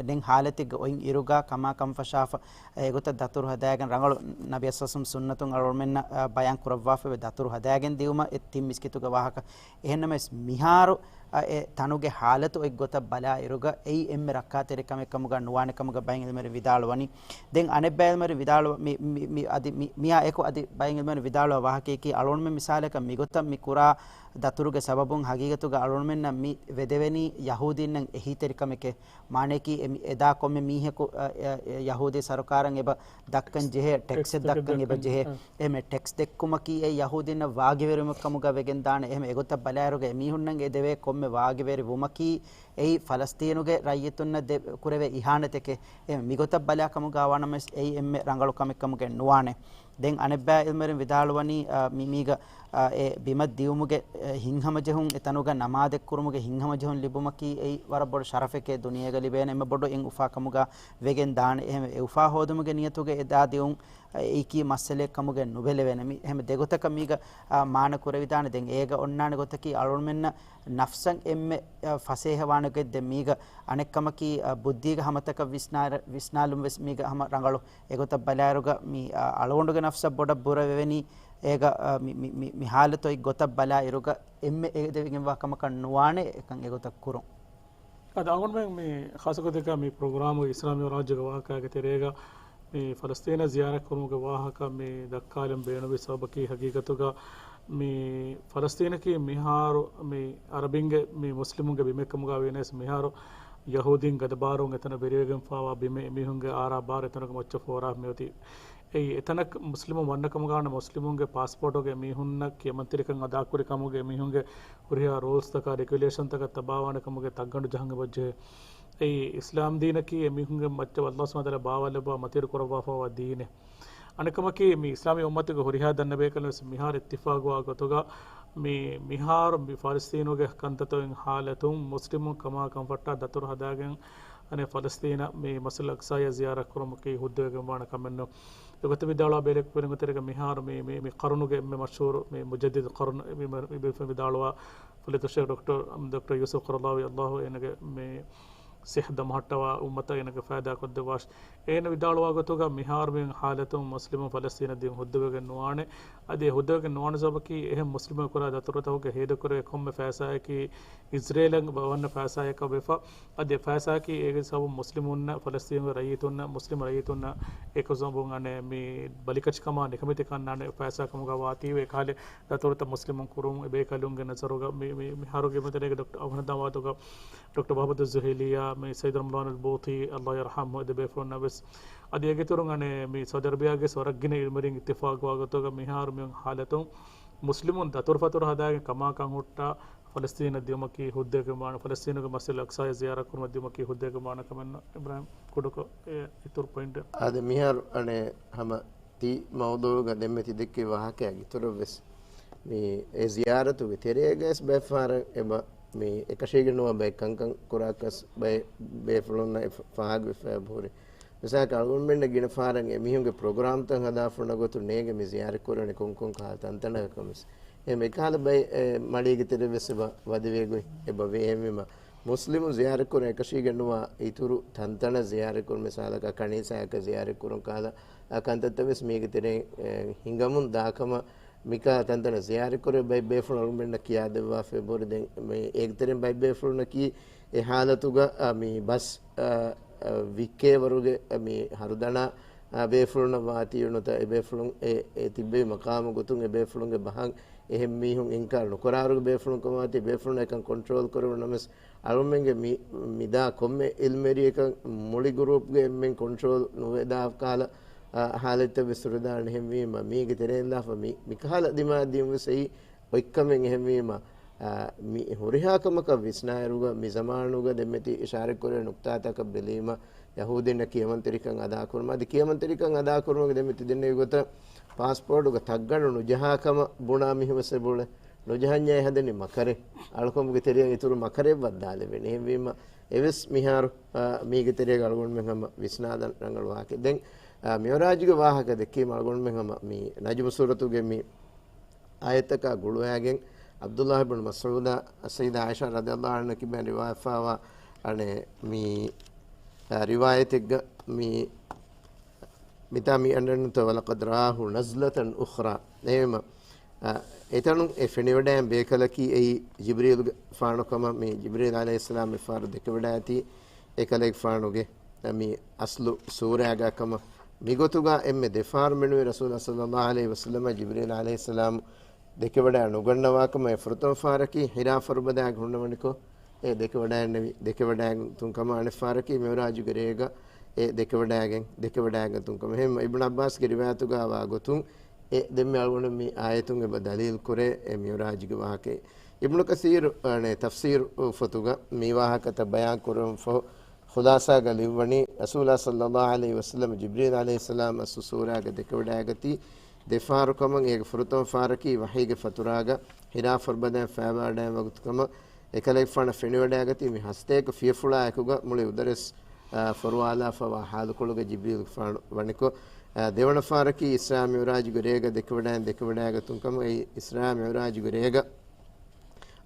ނެތް ހާލަތެއްގަ އޮތް އިރުގަ ކަމާ ކަންފަށާފަ، އެގޮތަށް ދަތުރު ހަދާގެން ރަނގަޅު ނަބީ ސައްސަމް ސުންނަތުން އަޅުމެންނަށް، އަ، ބަޔާން ކުރައްވާފައިވެ ދަތުރު ހަދާގެން ދިއުމަށް އެ ތިން މިސްކިތުގެ ވާހަކަ. އެހެންނަމަވެސް މިހާރު، އަ، އެ ތަނުގެ ހާލަތު އޮތް ގޮތަށް ބަލާ އިރުގަ އެއީ އެންމެ ރައްކާތެރި ކަމެއް ކަމުގަ ނުވާނެ ކަމުގަ ބައެއް އިލްމުވެރިން ވިދާޅުވަނީ. ދެން އަނެއް ބައެއް އިލްމުވެރިން ވިދާޅު މި، މި، މި، އަދި މި، މިއާ އެކު އަދި ބައެއް އިލްމުވެރިން ވިދާޅުވާ ވާހަކަޔަކީ އަޅުގަނޑުމެން މިސާލަކަށް މިގޮތަށް މި ކުރާ ދަތުރުގެ ސަބަބުން ހަގީގަތުގަ އަޅުގަނޑުމެންނަށް މި ވެދެވެނީ ޔަހޫދީންނަށް އެހީތެރިކަމެކޭ. މާނަޔަކީ އެ މި-، އެދާ ކޮންމެ މީހަކު، އަ، އަ، އަ، ޔަހޫދީ ސަރުކާރަށް އެބަ ދައްކަން ޖެހޭ ޓެކްސް ޓެކްސް ދައްކަން އެބަ ދައްކަން، ޖެހޭ. އަ. އެމެ ޓެކްސް ދެއްކުމަކީ އެ ޔަހޫދީންނަށް ވާގިވެރިވުމެއް ކަމުގަ ވެގެން ދާނެ. އެހެމެ އެގޮތަށް ބަލާއިރުގަ އެ މީހުންނަށް އެ ދެވޭ ކޮންމެ ވާގިވެރި ވުމަކީ އެއީ ފަލަސްތީނުގެ ރައްޔިތުންނަށް ދެ-، ކުރެވޭ އިހާނަތެކޭ. އެ މިގޮތަށް ބަލާ ކަމުގަ ވާނަމަވެސް އެއީ އެންމެ ރަނގަޅު ކަމެއް ކަމުގައެއް ނުވާނެ. ދެން އަނެއްބައި އިލްމުވެރިން ވިދާޅުވަނީ، އަ، މި-، މީގަ، އަ، އެ ބިމަށް ދިއުމުގެ، އެ، ހިތްހަމަޖެހުން އެތަނުގަ ނަމާދެއްކުރުމުގެ ހިތްހަމަޖެހުން ލިބުމަކީ އެއީ ވަރަށް ބޮޑު ޝަރަފެކޭ. ދުނިޔޭގަ ލިބޭނެ އެންމެ ބޮޑު އެއް އުފާ ކަމުގަ ވެގެން ދާނެ. އެހެން އެ އުފާ ހޯދުމުގެ ނިޔަތުގަ އެ ދާ ދިއުން އެއީކީ މައްސަލައެއް ކަމުގައެއް ނުބެލެވޭނެ. މި އެހެން ދެގޮތަކަށް މީގަ، އާ، މާނަ ކުރެވިދާނެ. ދެން އޭގަ އޮންނާނެ ގޮތަކީ އަޅުގަނޑުމެންނަށް ނަފްސަށް އެންމެ، އާ، ފަސޭހަވާނެ ގޮތް. ދެން މީގަ އަނެއްކަމަކީ، އާ، ބުއްދީގެ ހަމަތަކަށް ވިސްނާ-، ވިސްނާލުން ވެސް މީގަ ހަމަ ރަނގަޅު. އެގޮތަށް ބަލާއިރުގަ މި، އާ، އަޅުގަނޑުގެ ނަފްސަށް ބޮޑަށް ބުރަވެވެނީ އޭގަ، އާ، މި، މި، މި، މި ހާލަތު އޮތް ގޮތަށް ބަލާއިރުގަ އެންމެ އެދެވިގެންވާ ކަމަކަށް ނުވާނެ އެކަން އެގޮތަށް ކުރުން. އަދި އަޅުގަނޑުމެން މި ޚާއްޞަގޮތެއްގަ މި ޕްރޮގްރާމުގެ އިސްލާމީ ރާއްޖޭގެ ވާހަކައިގެ ތެރޭގަ މި ފަލަސްތީނަށް ޒިޔާރަތް ކުރުމުގެ ވާހަކަ މި ދައްކާލަން ބޭނުންވި ސަބަބަކީ ހަގީގަތުގަ މި ފަލަސްތީނަކީ މިހާރު މި އަރަބިންގެ މި މުސްލިމުންގެ ބިމެއް ކަމުގަ ވީނަސް މިހާރު ޔަހޫދީން ގަދަބާރުން އެތަނަށް ވެރިވެގެންފާވާ ބިމެއް އެމީހުންގެ އާރާ ބާރު އެތަނުގެ މައްޗަށް ފޯރާ މިއޮތީ. އެއީ އެތަނަށް މުސްލިމުން ވަންނަ ކަމުގާ ވަންނަ މުސްލިމުންގެ ޕާސްޕޯޓުގެ މީހުންނަށް ކިޔަމަންތެރިކަން އަދާކުރި ކަމުގެ މީހުންގެ ހުރިހާ ރޫލްސްތަކާ ރެގިއުލޭޝަންތަކަށް ތަބާވާނެ ކަމުގެ ތައްގަނޑު ޖަހަން އެބަޖެހޭ. އެއީ އިސްލާމް ދީނަކީ އެމީހުންގެ މައްޗަށް އައްލާހު ސުބްޙާނަހު ވަތަޢާލާ ބާވާލައްވާ މަތިވެރި ކުރައްވާފައިވާ ދީނެއް. އަނެއްކަމަކީ މި އިސްލާމީ އުއްމަތުގެ ހުރިހާ ދަންނަބޭކަލުން ވެސް މިހާރު އިއްތިފާގުވާ ގޮތުގަ މި މިހާރު މި ފަލަސްތީނުގެ ކަންތައްތައް އޮތް ހާލަތުން މުސްލިމުން ކަމާ ކަންފައްޓާ ދަތުރު ހަދާގެން އަނެއް ފަލަސްތީނަށް މި މަސްޖިދުލް އަޤްޞާއަށް ޒިޔާރަތް ކުރުމަކީ ހުއްދަވެގެން ވާނެ ކަމެއް ނޫން. އެގޮތަށް ވިދާޅުވާ ބޭރެއް ކުރިން ގޮތެރޭގަ މިހާރު މި، މި، މި ޤަރުނުގެ އެންމެ މަޝްހޫރު މި މުޖައްދިދު ޤަރުނު މި، މި، މި ވިދާޅުވާ ފަޟީލަތުއް ޝޭޚް ޑޮކްޓަރ، ޑޮކްޓަރ ޔޫސުފް ޤަރަޟާވީ އައްލާހު އޭނަގެ މި ޞިއްޙަތް ދަމަހައްޓަވާ އުއްމަތަށް އޭނަގެ ފައިދާ ކޮށްދެއްވާށި. އޭނަ ވިދާޅުވާ ގޮތުގަ މިހާރު މި ހާލަތުން މުސްލިމުން ފަލަސްތީނަށް ދިޔުން ހުއްދަވެގެން ނުވާނެ. އަދި އެ ހުއްދަވެގެން ނުވާނެ ސަބަބަކީ އެހެން މުސްލިމުން ކުރާ ދަތުރުތަކުގެ ހޭދަކުރެވޭ ކޮންމެ ފައިސާއަކީ އިޒްރޭލަށް ވަންނަ ފައިސާއަކަށް ވެފަ. އަދި އެ ފައިސާއަކީ އޭގެ ސަބަބުން މުސްލިމުންނަށް، ފަލަސްތީނުގެ ރައްޔިތުންނަށް، މުސްލިމް ރައްޔިތުންނަށް އެކު ސަބަބުން އަނެއް މި ބަލިކަށިކަމާ ނިކަމެތިކަން އަނެއް ފައިސާ ކަމުގަ ވާތީވެ އެކަހަލަ ދަތުރުތައް މުސްލިމުން ކުރުން އެބޭކަލުންގެ ނަޒަރުގަ މި، މި، މިހާރުގެ މިތެރޭގެ ޑޮކްޓަރ އަވަހަން ދަމާދުގަ ޑޮކްޓަރ ވަހްބަތު ޒުހެލިޔާ، މި ސައްޔިދު ރަމަޟާނު ބޫތީ، އައްލާހު ޔަރްޙަމްހު، އެ ދެ ބޭފުޅުންނަށް ވެސް. އަދި އޭގެ އިތުރުން އަނެއް މި ސައުދި އަރަބިޔާގެ ވަރަށް ގިނަ އިލްމުވެރިން އިއްތިފާގުވާ ގޮތުގަ މިހާރު މި ހާލަތުން މުސްލިމުން ދަތުރުފަތުރު ހަދާގެން ކަމާކަން ހުއްޓާ ފަލަސްތީނަށް ދިޔުމަކީ ހުއްދަވެގެން ވާނެ، ފަލަސްތީނުގެ މަސްޖިދުލް އަޤްޞާއަށް ޒިޔާރަތް ކުރުމަށް ދިޔުމަކީ ހުއްދަވެގެން ވާނެ ކަމެއް ނޫން. އިބްރާހިމް ކުޑަކޮށް އެ އިތުރު ޕޮއިންޓެއް. އާދެ، މިހާރު އަނެއް ހަމަ ތި މައުޟޫޢުގަ ދެންމެ ތި ދެއްކި ވާހަކައާ އިތުރަށް ވެސް މި އެ ޒިޔާރަތުގެ ތެރޭގައި ވެސް ބައެއް ފަހަރަށް އެބަ މި އެކަށީގެން ނުވާ ބައެއް ކަންކަން ކުރާކަސް ބައެއް ބޭފުޅުންނަށް ފަ-، ފާހަގަވެފަ އެބަހުރި. މިސާލަކަށް އަޅުގަނޑުމެންނަށް ގިނަ ފަހަރަށް އެމީހުންގެ ޕްރޮގްރާމްތައް ހަދާފަ އޮންނަ ގޮތުން ނޭނގެ މި ޒިޔާރަތް ކުރަނީ ކޮންކޮން ކަހަލަ ތަންތަނަކަށް ކަމަސް. އެހެން އެކަހަލަ ބައެއް އެ މަޅީގެ ތެރެ ވެސް އެބަ ވަދެވޭ ގޮތް އެބަ ވޭ. އެހެންވީމަ މުސްލިމު ޒިޔާރަތް ކުރަން އެކަށީގެން ނުވާ އިތުރު ތަންތަނަށް ޒިޔާރަތް ކުރުން މިސާލަކަށް ކަނީސާއަކަށް ޒިޔާރަތް ކުރުން ކަހަލަ އާ ކަންތައްތައް ވެސް މީގެ ތެރެއިން، އެ، ހިނގަމުން ދާކަމަށް މިކަހަލަ ތަންތަނަށް ޒިޔާރަތް ކުރެވޭ ބައެއް ބޭފުޅުން އަޅުގަނޑުމެންނަށް ކިޔާދެއްވާފަ އެބަހުރި. ދެން މި އޭގެ ތެރެއިން ބައެއް ބޭފުޅުންނަކީ އެ ހާލަތުގަ، އާ، މި ބަސް، އާ، އާ، ވިއްކޭވަރުގެ، އާ، މި ހަރުދަނާ، އާ، ބޭފުޅުންނަށް ވާތީ ނުވަތަ އެ ބޭފުޅުން އެ، އެ ތިއްބެވި މަޤާމު ގޮތުން އެ ބޭފުޅުންގެ ބަހަށް އެހެން މީހުން އިންކާރު ނުކުރާވަރުގެ ބޭފުޅުން ކަމަށް ވާތީ ބޭފުޅުންނަށް އެކަން ކޮންޓްރޯލް ކުރެވުނު ނަމަވެސް އަޅުމެންގެ މި، މިދާ ކޮންމެ އިލްމުވެރިއަކަށް މުޅި ގުރޫޕްގެ އެންމެން ކޮންޓްރޯލް ނުވެދާ ކަހަލަ، އާ، ހާލަތްތައް ވެސް ހުރެދާނެ. އެހެންވީމަ މީގެ ތެރެއިން ލާފަ މި، މިކަހަލަ ދިމާ ދިޔުން ވެސް އެއީ އޮތްކަމެއް. އެހެންވީމަ، އާ، މި ހުރިހާ ކަމަކަށް ވިސްނާއިރުގަ މި ޒަމާނުގަ ދެންމެ ތި އިޝާރަތް ކުރެވޭ ނުކްތާތަކަށް ބެލީމަ، ޔަހޫދީންނަށް ކިޔަމަންތެރިކަން އަދާކުރުމަށް، އަދި ކިޔަމަންތެރިކަން އަދާކުރުމުގެ ދެންމެ ތި ދެންނެވި ގޮތަށް ޕާސްޕޯޓުގަ ތައްގަނޑު ނުޖަހާ ކަމަށް ބުނާ މީހުން ވެސް އެބައުޅޭ. ނުޖަހަންޏާ އެ ހަދަނީ މަކަރެއް. އަޅުކަމުގެ ތެރެއަށް އިތުރު މަކަރެއް ވައްދާލެވޭނެ. އެހެންވީމަ އެވެސް މިހާރު، އާ، މީގެ ތެރޭގަ އަޅުގަނޑުމެން ހަމަ ވިސްނާލަން ރަނގަޅު ވާހަކަ. ދެން، އާ، މިޢުރާޖުގެ ވާހަކަ ދެއްކީމަ އަޅުގަނޑުމެން ހަމަ މި ނަޖްމު ސޫރަތުގެ މި އާޔަތަކާ ގުޅުވާގެން ޢަބްދުﷲ ބިން މަސްޢޫދާ ސައްޔިދާ ޢާއިޝާ ރަޟިޔަﷲ ޢަންހާ ކިބައިން ރިވާވެފާވާ އަނެއް މި، އާ، ރިވާޔަތެއްގަ މި މިތާ މި އަންނަންތޯ، "وَلَقَدْ رَآهُ نَزْلَةً أُخْرَىٰ." އެހެންވީމަ، އާ، އެތަނުން އެ ފެނިވަޑައިގެން ބޭކަލަކީ އެއީ ޖިބްރީލުގެފާނު ކަމަށް މި ޖިބްރީލް ޢަލައިހިއްސަލާމް އެއްފަހަރު ދެކެވަޑައިގަތީ އެކަލޭގެފާނުގެ މި އަސްލު ސޫރައިގާ ކަމަށް. މިގޮތުގަ އެންމެ ދެފަހަރު މެނުވީ ރަސޫލާ ޞައްލަﷲ ޢަލައިހި ވަސައްލަމަށް ޖިބްރީލް ޢަލައިހިއްސަލާމް ދެކެވަޑައި ނުގަންނަވާކަމަށް. އެ ފުރަތަމަ ފަހަރަކީ ހިރާ ފަރުބަދައިގަ ހުންނަވަނިކޮށް، އެ ދެކެވަޑައިގެންނެވި، ދެކެވަޑައިގަތުން ކަމަށް. އަނެއް ފަހަރަކީ މިޢުރާޖުގެ ރޭގަ އެ ދެކެވަޑައިގެން، ދެކެވަޑައިގަތުން ކަމަށް. އެހެން އިބްނު ޢައްބާސްގެ ރިވާޔަތުގަ ވާ ގޮތުން އެ ދެންމެ އަޅުގަނޑު މި އާޔަތުން އެބަ ދަލީލު ކުރޭ އެ މިޢުރާޖުގެ ވާހަކައެއް. އިބްނު ކަސީރު، އަނެ، ތަފްސީރު ފޮތުގަ މި ވާހަކަތައް ބަޔާން ކުރުމަށް ފަހު، ޚުލާސާގަ ލިޔުއްވަނީ، ރަސޫލާ ޞައްލައްލާހު ޢަލައިހި ވަސައްލަމަ ޖިބްރީލް ޢަލައިހިއްސަލާމް އަސްލު ސޫރާގަ ދެކެވަޑައިގަތީ ދެފަހަރު ކަމަށް. އޭގެ ފުރަތަމަ ފަހަރަކީ ވަޙީގެ ފަތުރާގަ ހިރާ ފަރުބަދައިން ފައިބާޑައި ވަގުތު ކަމަށް. އެކަލޭގެފާނަށް ފެނިވަޑައިގަތީ މި ހަސަތޭކަ ފިޔަފުޅާ އެކުގަ މުޅި އުދަރެސް، އާ، ފޮރުވާލާފަވާ ޙާލުކޮޅުގަ ޖިބްރީލްގެފާނު ވަނިކޮށް. އާ، ދެވަނަ ފަހަރަކީ އިސްރާ މިޢުރާޖުގެ ރޭގަ ދެކެވަޑައިން، ދެކެވަޑައިގަތުން ކަމަށް. އެއީ އިސްރާ މިޢުރާޖުގެ ރޭގަ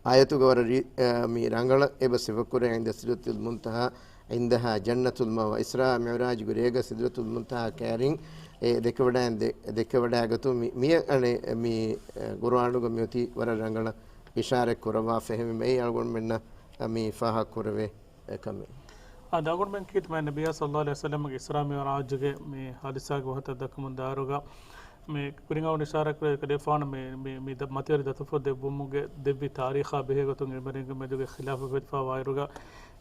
އާޔަތުގަ ވަރަށް ރީ-، އާ، މި ރަނގަޅަށް އެބަ ސިފަކުރޭ، ޢިންދަ ސިދްރަތުލް މުންތަހާ، ޢިންދަހާ ޖަންނަތުލް މައުވާ. އިސްރާ މިޢުރާޖުގެ ރޭގަ ސިދްރަތުލް މުންތަހާ ކައިރިން އެ ދެކެވަޑައިގެން ދެ-، ދެކެވަޑައިގަތުން މި-، މިއަށް އަނެއް މި، އެ، ޤުރުއާނުގަ މިއޮތީ ވަރަށް ރަނގަޅަށް އިޝާރަތް ކުރައްވާފަ. އެހެންވީމަ އެއީ އަޅުގަނޑުމެންނަށް މި ފާހަގަ ކުރެވޭ އެކަމެއް. އާ، އަޅުގަނޑުމެން ކީރިތި މާތް ނަބިއްޔާ ޞައްލައްލާހު ޢަލައިހި ވަސައްލަމްގެ އިސްރާ މިޢުރާޖުގެ މި ޙާދިސާގެ ވާހަކަ ދައްކަމުން ދާއިރުގަ މި ކުރިން އަޅުގަނޑު އިޝާރާތް ކުރެއްވި ކަލޭފާނު މި، މި، މި ދަ-، މަތިވެރި ދަތުރުފުޅު ދެއްވުމުގެ ދެއްވި ތާރީޚާ ބެހޭ ގޮތުން އެންމެ މެދުގެ ޚިލާފު ވެފަ ވާއިރުގަ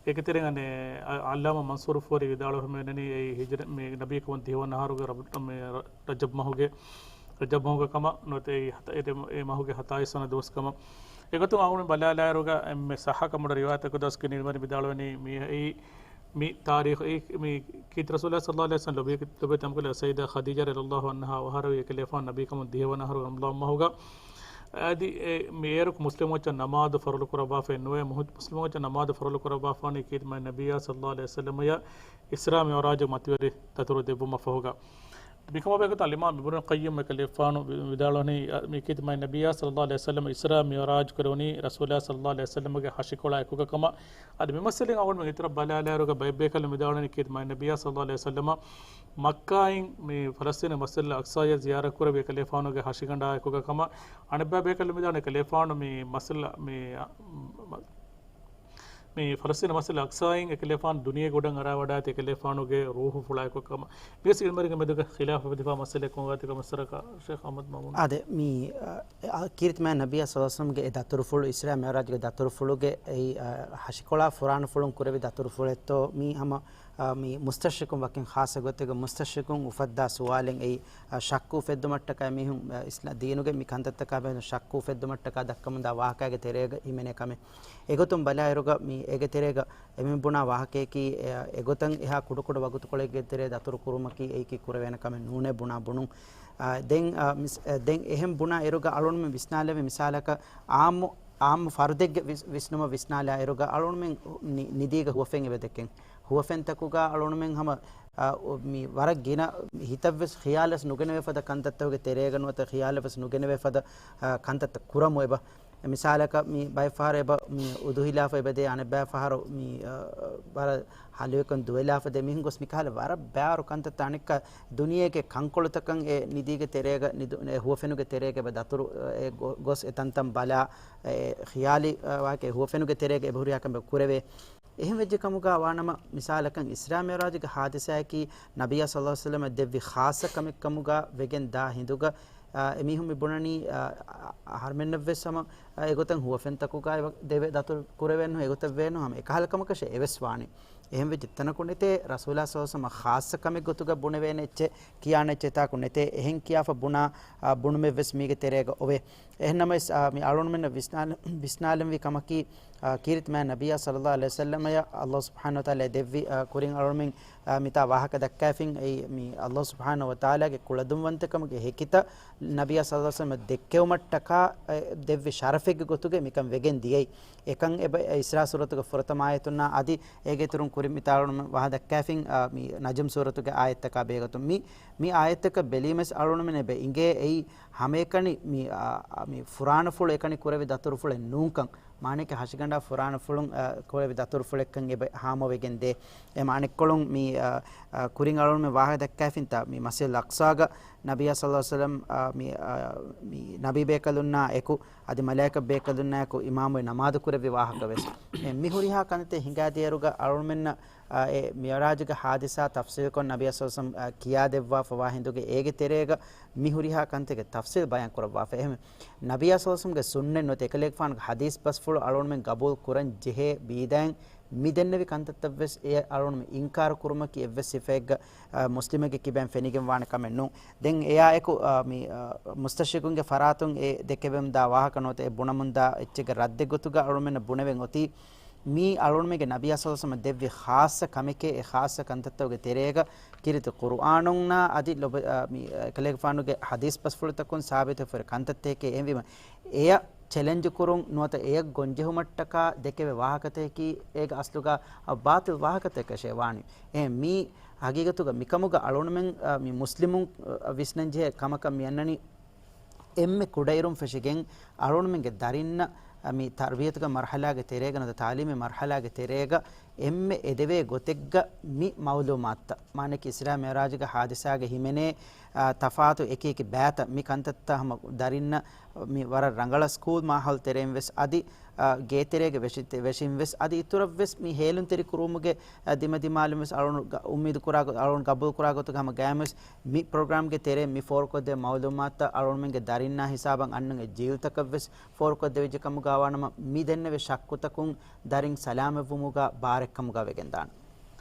އޭގެ ތެރެއިން އަނެއް އަ-، ޢައްލާމާ މަންސޫރު ފޫރީ ވިދާޅުވެފަ މިވަނީ އެއީ ހިޖްރަ މި ނަބީކަމުން ދިހަ ވަނަ އަހަރުގެ ރަ-، މި ރަ-، ރަޖަބް މަހުގެ ރަޖަބް މަހުގެ ކަމަށް ނުވަތަ އެ ހަތަ-، އެ ދެ-، އެ މަހުގެ ހަތާއިސް ވަނަ ދުވަސް ކަމަށް. އެގޮތުން އަޅުގަނޑު ބަލާލާއިރުގަ އެންމެ ޞައްޙަ ކަމުގަ ރިވާޔަތްތަކުގަ ދަސްކި ނިންމަނި ވިދާޅުވަނީ މި އެއީ މި ތާރީޚު އެއީ މި ކީރިތި ރަސޫލާ ޞައްލައްލާހު ޢަލައިހި ވަސައްލަމް ލޮބީ، ލޮބީ ތަންކޮޅެއް ސައްޔިދާ ޚަދީޖާ ރަޟިޔައްލާހު ޢަންހާ އަވަހާރަވި އެކަލޭފާނު ނަބީކަމުން ދިހަ ވަނަ އަހަރު ރަމަޟާން މަހުގަ. އަދި އެ މި އޭރު މުސްލިމު އެއްޗެއް ނަމާދު ފަރުޟު ކުރައްވާފައެއް ނުވޭ. މުހި-، މުސްލިމު އެއްޗެއް ނަމާދު ފަރުޟު ކުރައްވާފާނީ ކީރިތި މާތް ނަބިއްޔާ ޞައްލައްލާހު ޢަލައިހި ވަސައްލަމަޔަށް އިސްރާ މިޢުރާޖު މަތިވެރި ދަތުރު ދެއްވުމަށް ފަހުގަ. މިކަމާ ބެހޭގޮތުން އަލްއިމާމް އިބްނުލް ޤައްޔިމް އެކަލޭފާނު ވި-، ވިދާޅުވަނީ، އަ، މި ކީރިތި މާތް ނަބިއްޔާ ޞައްލައްލާހު ޢަލައިހި ވަސައްލަމަ އިސްރާ މިޢުރާޖު ކުރެވުނީ ރަސޫލާ ޞައްލައްލާހު ޢަލައިހި ވަސައްލަމަގެ ހަށިކޮޅާ އެކުގަ ކަމަށް. އަދި މި މައްސަލައިން އަޅުގަނޑުމެން އިތުރަށް ބަލާލާއިރުގަ ބައެއް ބޭކަލުން ވިދާޅުވަނީ ކީރިތި މާތް ނަބިއްޔާ ޞައްލައްލާހު ޢަލައިހި ވަސައްލަމަ މައްކާއިން މި ފަލަސްޠީނު މައްސަލަ އަޤްޞާޔަށް ޒިޔާރަތް ކުރެއްވި އެކަލޭފާނުގެ ހަށިގަނޑާ އެކުގަ ކަމަށް. އަނެއްބައި ބޭކަލުން ވިދާޅުވަނީ އެކަލޭފާނު މި މައްސަލަ މި، މި ފަލަސްޠީނު މައްސަލަ އަޤްޞާއިން އެކަލޭފާނު ދުނިޔޭގެ އުޑަށް އަރާވަޑާއިތި އެކަލޭފާނުގެ ރޫޙުފުޅާ އެކު ކަމަށް. މިވެސް ޢިލްމުވެރިންގެ މެދުގަ ޚިލާފު އެބަތިބި މައްސަލައެއް ކަމަށް ވާތީ ކަމަށް އަސްރަކަށް ޝޭޚް އަޙްމަދު މައުމޫން. އާދެ، މި، އަ، އަ، ކީރިތި މާތް ނަބިއްޔާ ޞައްލައްލާހު ޢަލައިހި ވަސައްލަމްގެ އެ ދަތުރުފުޅު، އިސްރާ މިޢުރާޖުގެ ދަތުރުފުޅުގެ އެއީ، އަ، ހަށިކޮޅާ ފުރާނަފުޅުން ކުރެއްވި ދަތުރުފުޅެއްތޯ؟ މީ ހަމަ، އަ، މި މުސްތަޝްރިޤުން ވަކިން ޚާއްޞަ ގޮތެއްގަ މުސްތަޝްރިޤުން އުފައްދާ ސުވާލެއް އެއީ، އަ، ޝައްކު އުފެއްދުމަށްޓަކާ މީހުން، އަ، އިސްލާ-، ދީނުގެ މި ކަންތައްތަކާ ބެހޭ ޝައްކު އުފެއްދުމަށްޓަކާ ދައްކަމުންދާ ވާހަކައިގެ ތެރޭގަ ހިމެނޭ ކަމެއް. އެގޮތުން ބަލާއިރުގަ މި އޭގެ ތެރޭގަ އެމީހުން ބުނާ ވާހަކަޔަކީ، އެ، އެގޮތަށް އެހާ ކުޑަކުޑަ ވަގުތުކޮޅެއްގެ ތެރޭ ދަތުރު ކުރުމަކީ އެއީކީ ކުރެވޭނެ ކަމެއް ނޫނޭ ބުނާ ބުނުން. އާ، ދެން، އާ، މިސް-، އެ، ދެން އެހެން ބުނާ އިރުގަ އަޅުން މި ވިސްނާލެވި މިސާލަކަށް އާއްމު، އާއްމު ފަރުދެއްގެ ވިސް-، ވިސްނުމަށް ވިސްނާލާ އިރުގަ އަޅުންމެން ނި-، ނިދީގަ ހުވަފެން އެބަ ދެކެން. ހުވަފެންތަކުގަ އަޅުންމެން ހަމަ، އާ، މި ވަރަށް ގިނަ ހިތަށްވެސް ޚިޔާލަސް ނުގެނެވޭ ފަދަ ކަންތައްތަކުގެ ތެރޭގަ ނުވަތަ ޚިޔާލަށްވެސް ނުގެނެވޭ ފަދަ، އާ، ކަންތައްތައް ކުރަމު އެބަ. މިސާލަކަށް މި ބައެއް ފަހަރު އެބަ މި އުދުހިލާފަ އެބަދޭ، އަނެއްބައި ފަހަރު މި، އަ، ވަރަށް ހަލުވެކަން ދުވެލާފަ ދޭ މީހުން ގޮސް މިކަހަލަ ވަރަށް ބާރު ކަންތައްތައް އަނެއްކާ ދުނިޔޭގެ ކަންކޮޅުތަކަށް އެ ނިދީގެ ތެރޭގަ ނިދު-، އެ ހުވަފެނުގެ ތެރޭގަ އެބަ ދަތުރު، އެ ގޮ-، ގޮސް އެ ތަންތަން ބަލާ، އެ ޚިޔާލީ، އަ، ވާހަކަ އެ ހުވަފެނުގެ ތެރޭގަ އެބަ ހުރިހާ ކަމެއް ކުރެވޭ. އެހެން ވެއްޖެ ކަމުގަ ވާނަމަ، މިސާލަކަށް އިސްރާ މިޢުރާޖުގެ ހާދިސާއަކީ ނަބިއްޔާ ޞައްލައްލާހު ޢަލައިހި ވަސައްލަމަށް ދެއްވި ޚާއްޞަ ކަމެއް ކަމުގަ ވެގެން ދާ ހިނދުގަ، އާ، އެމީހުން މި ބުނަނީ، އާ، އަ-، އަހަރުމެންނަށްވެސް ހަމަ، އާ، އެގޮތަށް ހުވަފެންތަކުގަ އެބަ-، ދެވޭ ދަތުރު ކުރެވޭނު އެގޮތަށް ވޭނު ހަމަ އެކަހަލަ ކަމަކަށެއް އެވެސް ވާނެ. އެހެން ވެއްޖެ ތަނަކު ނެތޭ ރަސޫލާ ޞައްލައްލާހު ޢަލައިހި ވަސައްލަމަށް ޚާއްޞަ ކަމެއް ގޮތުގަ ބުނެވޭނެ އެއްޗެއް ކިޔާނެ އެއްޗެއް ތާކު ނެތޭ. އެހެން ކިޔާފަ ބުނާ، އާ، ބުނުމެއްވެސް މީގެ ތެރޭގަ އޮވޭ. އެހެންނަމަވެސް، އާ، މި އަޅުންމެންނަށް ވިސްނާލަ-، ވިސްނާލެންވީ ކަމަކީ، އާ، ކީރިތި މާތް ނަބިއްޔާ ޞައްލައްލާހު ޢަލައިހި ވަސައްލަމަޔަށް ﷲ ސުބްޙާނަހޫ ވަތަޢާލާ ދެއްވި، އާ، ކުރިން އަޅުންމެން، އާ، މިތާ ވާހަކަ ދައްކާފިން އެއީ، މި ﷲ ސުބްޙާނަހޫ ވަތަޢާލާގެ ކުޅަދުންވަންތަކަމުގެ ހެކިތައް ނަބިއްޔާ ޞައްލައްލާހު ޢަލައިހި ވަސައްލަމަށް ދެއްކެވުމަށްޓަކާ، އެ، ދެއްވި ޝަރަފެއްގެ ގޮތުގަ މިކަން ވެގެން ދިޔައީ. އެކަން އެބަ-، އިސްރާ ސޫރަތުގެ ފުރަތަމަ އާޔަތުންނާ އަދި އޭގެ އިތުރުން ކުރިން މިތާ އަޅުން ވާހަ ދައްކާފިން، އާ، މި ނަޖުމް ސޫރަތުގެ އާޔަތްތަކާ ބެހޭގޮތުން މި، މި އާޔަތްތަކަށް ބެލީމަސް އަޅުންމެން އެބަ އިނގޭ އެއީ ހަމައެކަނި މި، އާ، އާ، މި ފުރާނަފުޅު އެކަނި ކުރެވި ދަތުރުފުޅެއް ނޫންކަން. މާނައަކީ ހަށިގަނޑާ ފުރާނަފުޅުން، އާ، ކުރެވި ދަތުރުފުޅެއްކަން އެބަ ހާމަވެގެން ދޭ. އެ މާނައެއްކޮޅުން މި، އާ، އާ، ކުރިން އަޅުންމެން ވާހަ ދައްކާފިންތާ މި މަސްޖިދުލް އަޤްޞާގަ ނަބިއްޔާ ޞައްލައްލާހު ޢަލައިހި ވަސައްލަމް، އާ، މި، އާ، މި، އާ، މި ނަބީ ބޭކަލުންނާ އެކު އަދި މަލާއިކަ ބޭކަލުންނާއެކު އިމާމުވެ ނަމާދު ކުރެއްވި ވާހަކަވެސް. އެ މި ހުރިހާ ކަންތައް ހިނގާދިޔައިރުގަ އަޅުމެންނަށް، އާ، އެ މިޢުރާޖުގެ ޙާދިސާ ތަފްޞީލުކޮށް ނަބިއްޔާ ޞައްލައްލާހު ޢަލައިހި ވަސައްލަމަ ކިޔާދެއްވާފަވާ ހިނދުގެ އޭގެ ތެރޭގަ މި ހުރިހާ ކަންތަކެއް ތަފްޞީލް ބަޔާން ކުރައްވާފަ. އެހެން ނަބިއްޔާ ޞައްލައްލާހު ޢަލައިހި ވަސައްލަމަގެ ސުންނަތް ނުވަތަ އެކަލޭގެފާނުގެ ޙަދީޘް ބަސްފުޅު އަޅުގަނޑުމެން ގަބޫލު ކުރަން ޖެހޭ ބީދައިން މި ދެންނެވި ކަންތައްތައް ވެސް އެ އަޅުގަނޑުމެން އިންކާރު ކުރުމަކީ އެއްވެސް ސިފައެއްގަ، އަ، މުސްލިމެއްގެ ކިބައިން ފެނިގެން ވާނެ ކަމެއް ނޫން. ދެން އެއާއެކު، އަ، މި، އަ، މުސްތަޝްރިޤުންގެ ފަރާތުން އެ ދެކެވެމުންދާ ވާހަކަ ނުވަތަ އެ ބުނަމުންދާ އެއްޗެއްގެ ރައްދެއް ގޮތުގަ އަޅުގަނޑުމެންނަށް ބުނެވެން އޮތީ، މީ އަޅުގަނޑުމެންގެ ނަބިއްޔާ ޞައްލައްލާހު ޢަލައިހި ވަސައްލަމަ ދެއްވި ޚާއްޞަ ކަމެކޭ. އެ ޚާއްޞަ ކަންތައްތަކުގެ ތެރޭގަ ކީރިތި ޤުރުއާނުންނާ އަދި ލޮބު-، އަ، މި، އެކަލޭގެފާނުގެ ޙަދީޘް ބަސްފުޅުތަކުން ސާބިތުވެފައި ހުރި ކަންތައްތަކެކޭ. އެހެންވީމަ، އެޔަށް ޗެލެންޖު ކުރުން ނުވަތަ އެޔަށް ގޮންޖެހުމަށްޓަކާ ދެކެވޭ ވާހަކަތަކަކީ އޭގެ އަސްލުގަ ބާޠިލް ވާހަކަތަކަށޭ ވާނީ. އެހެން މީ ހަގީގަތުގަ މިކަމުގަ އަޅުގަނޑުމެން، އަ، މި މުސްލިމުން، އަ، ވިސްނަންޖެހޭ ކަމަކަށް މި އަންނަނީ. އެންމެ ކުޑައިރުން ފެށިގެން އަޅުގަނޑުމެންގެ ދަރިންނަށް، އަ، މި ތަރްބިޔަތުގެ މަރްޙަލާގެ ތެރޭގަ ނުވަތަ ތާލީމީ މަރްޙަލާގެ ތެރޭގަ އެންމެ އެދެވޭ ގޮތެއްގަ މި މަޢުލޫމާތުތައް، މާނައަކީ އިސްރާ މިޢުރާޖުގެ ޙާދިސާގެ ހިމެނޭ، އާ، ތަފާތު އެކި އެކި ބައިތައް، މި ކަންތައްތައް ހަމަ ދަރިންނަށް މި ވަރަށް ރަނގަޅަށް ސްކޫލް މާހައުލް ތެރެއިން ވެސް އަދި، އާ، ގޭތެރޭގެ ވެށި-، ވެށިން ވެސް އަދި އިތުރަށް ވެސް މި ހޭލުންތެރި ކުރުވުމުގެ، އާ، ދިމަދިމާލުން ވެސް އަޅުގަނޑު ގަ-، އުއްމީދު ކުރާ ގޮ-، އަޅުގަނޑު ގަބޫލު ކުރާ ގޮތުގަ ހަމަ ގައިމުވެސް މި ޕްރޮގްރާމްގެ ތެރޭ މި ފޯރުކޮށްދޭ މަޢުލޫމާތުތައް އަޅުގަނޑުމެންގެ ދަރިންނާ ހިސާބަށް އަންނަން އެ ޖީލްތަކަށް ވެސް ފޯރުކޮށްދެވިއްޖެ ކަމުގަ ވާނަމަ، މި ދެންނެވި ޝައްކުތަކުން ދަރިން ސަލާމަތްވުމުގަ ބާރެއްކަމުގަ ވެގެންދާނެ.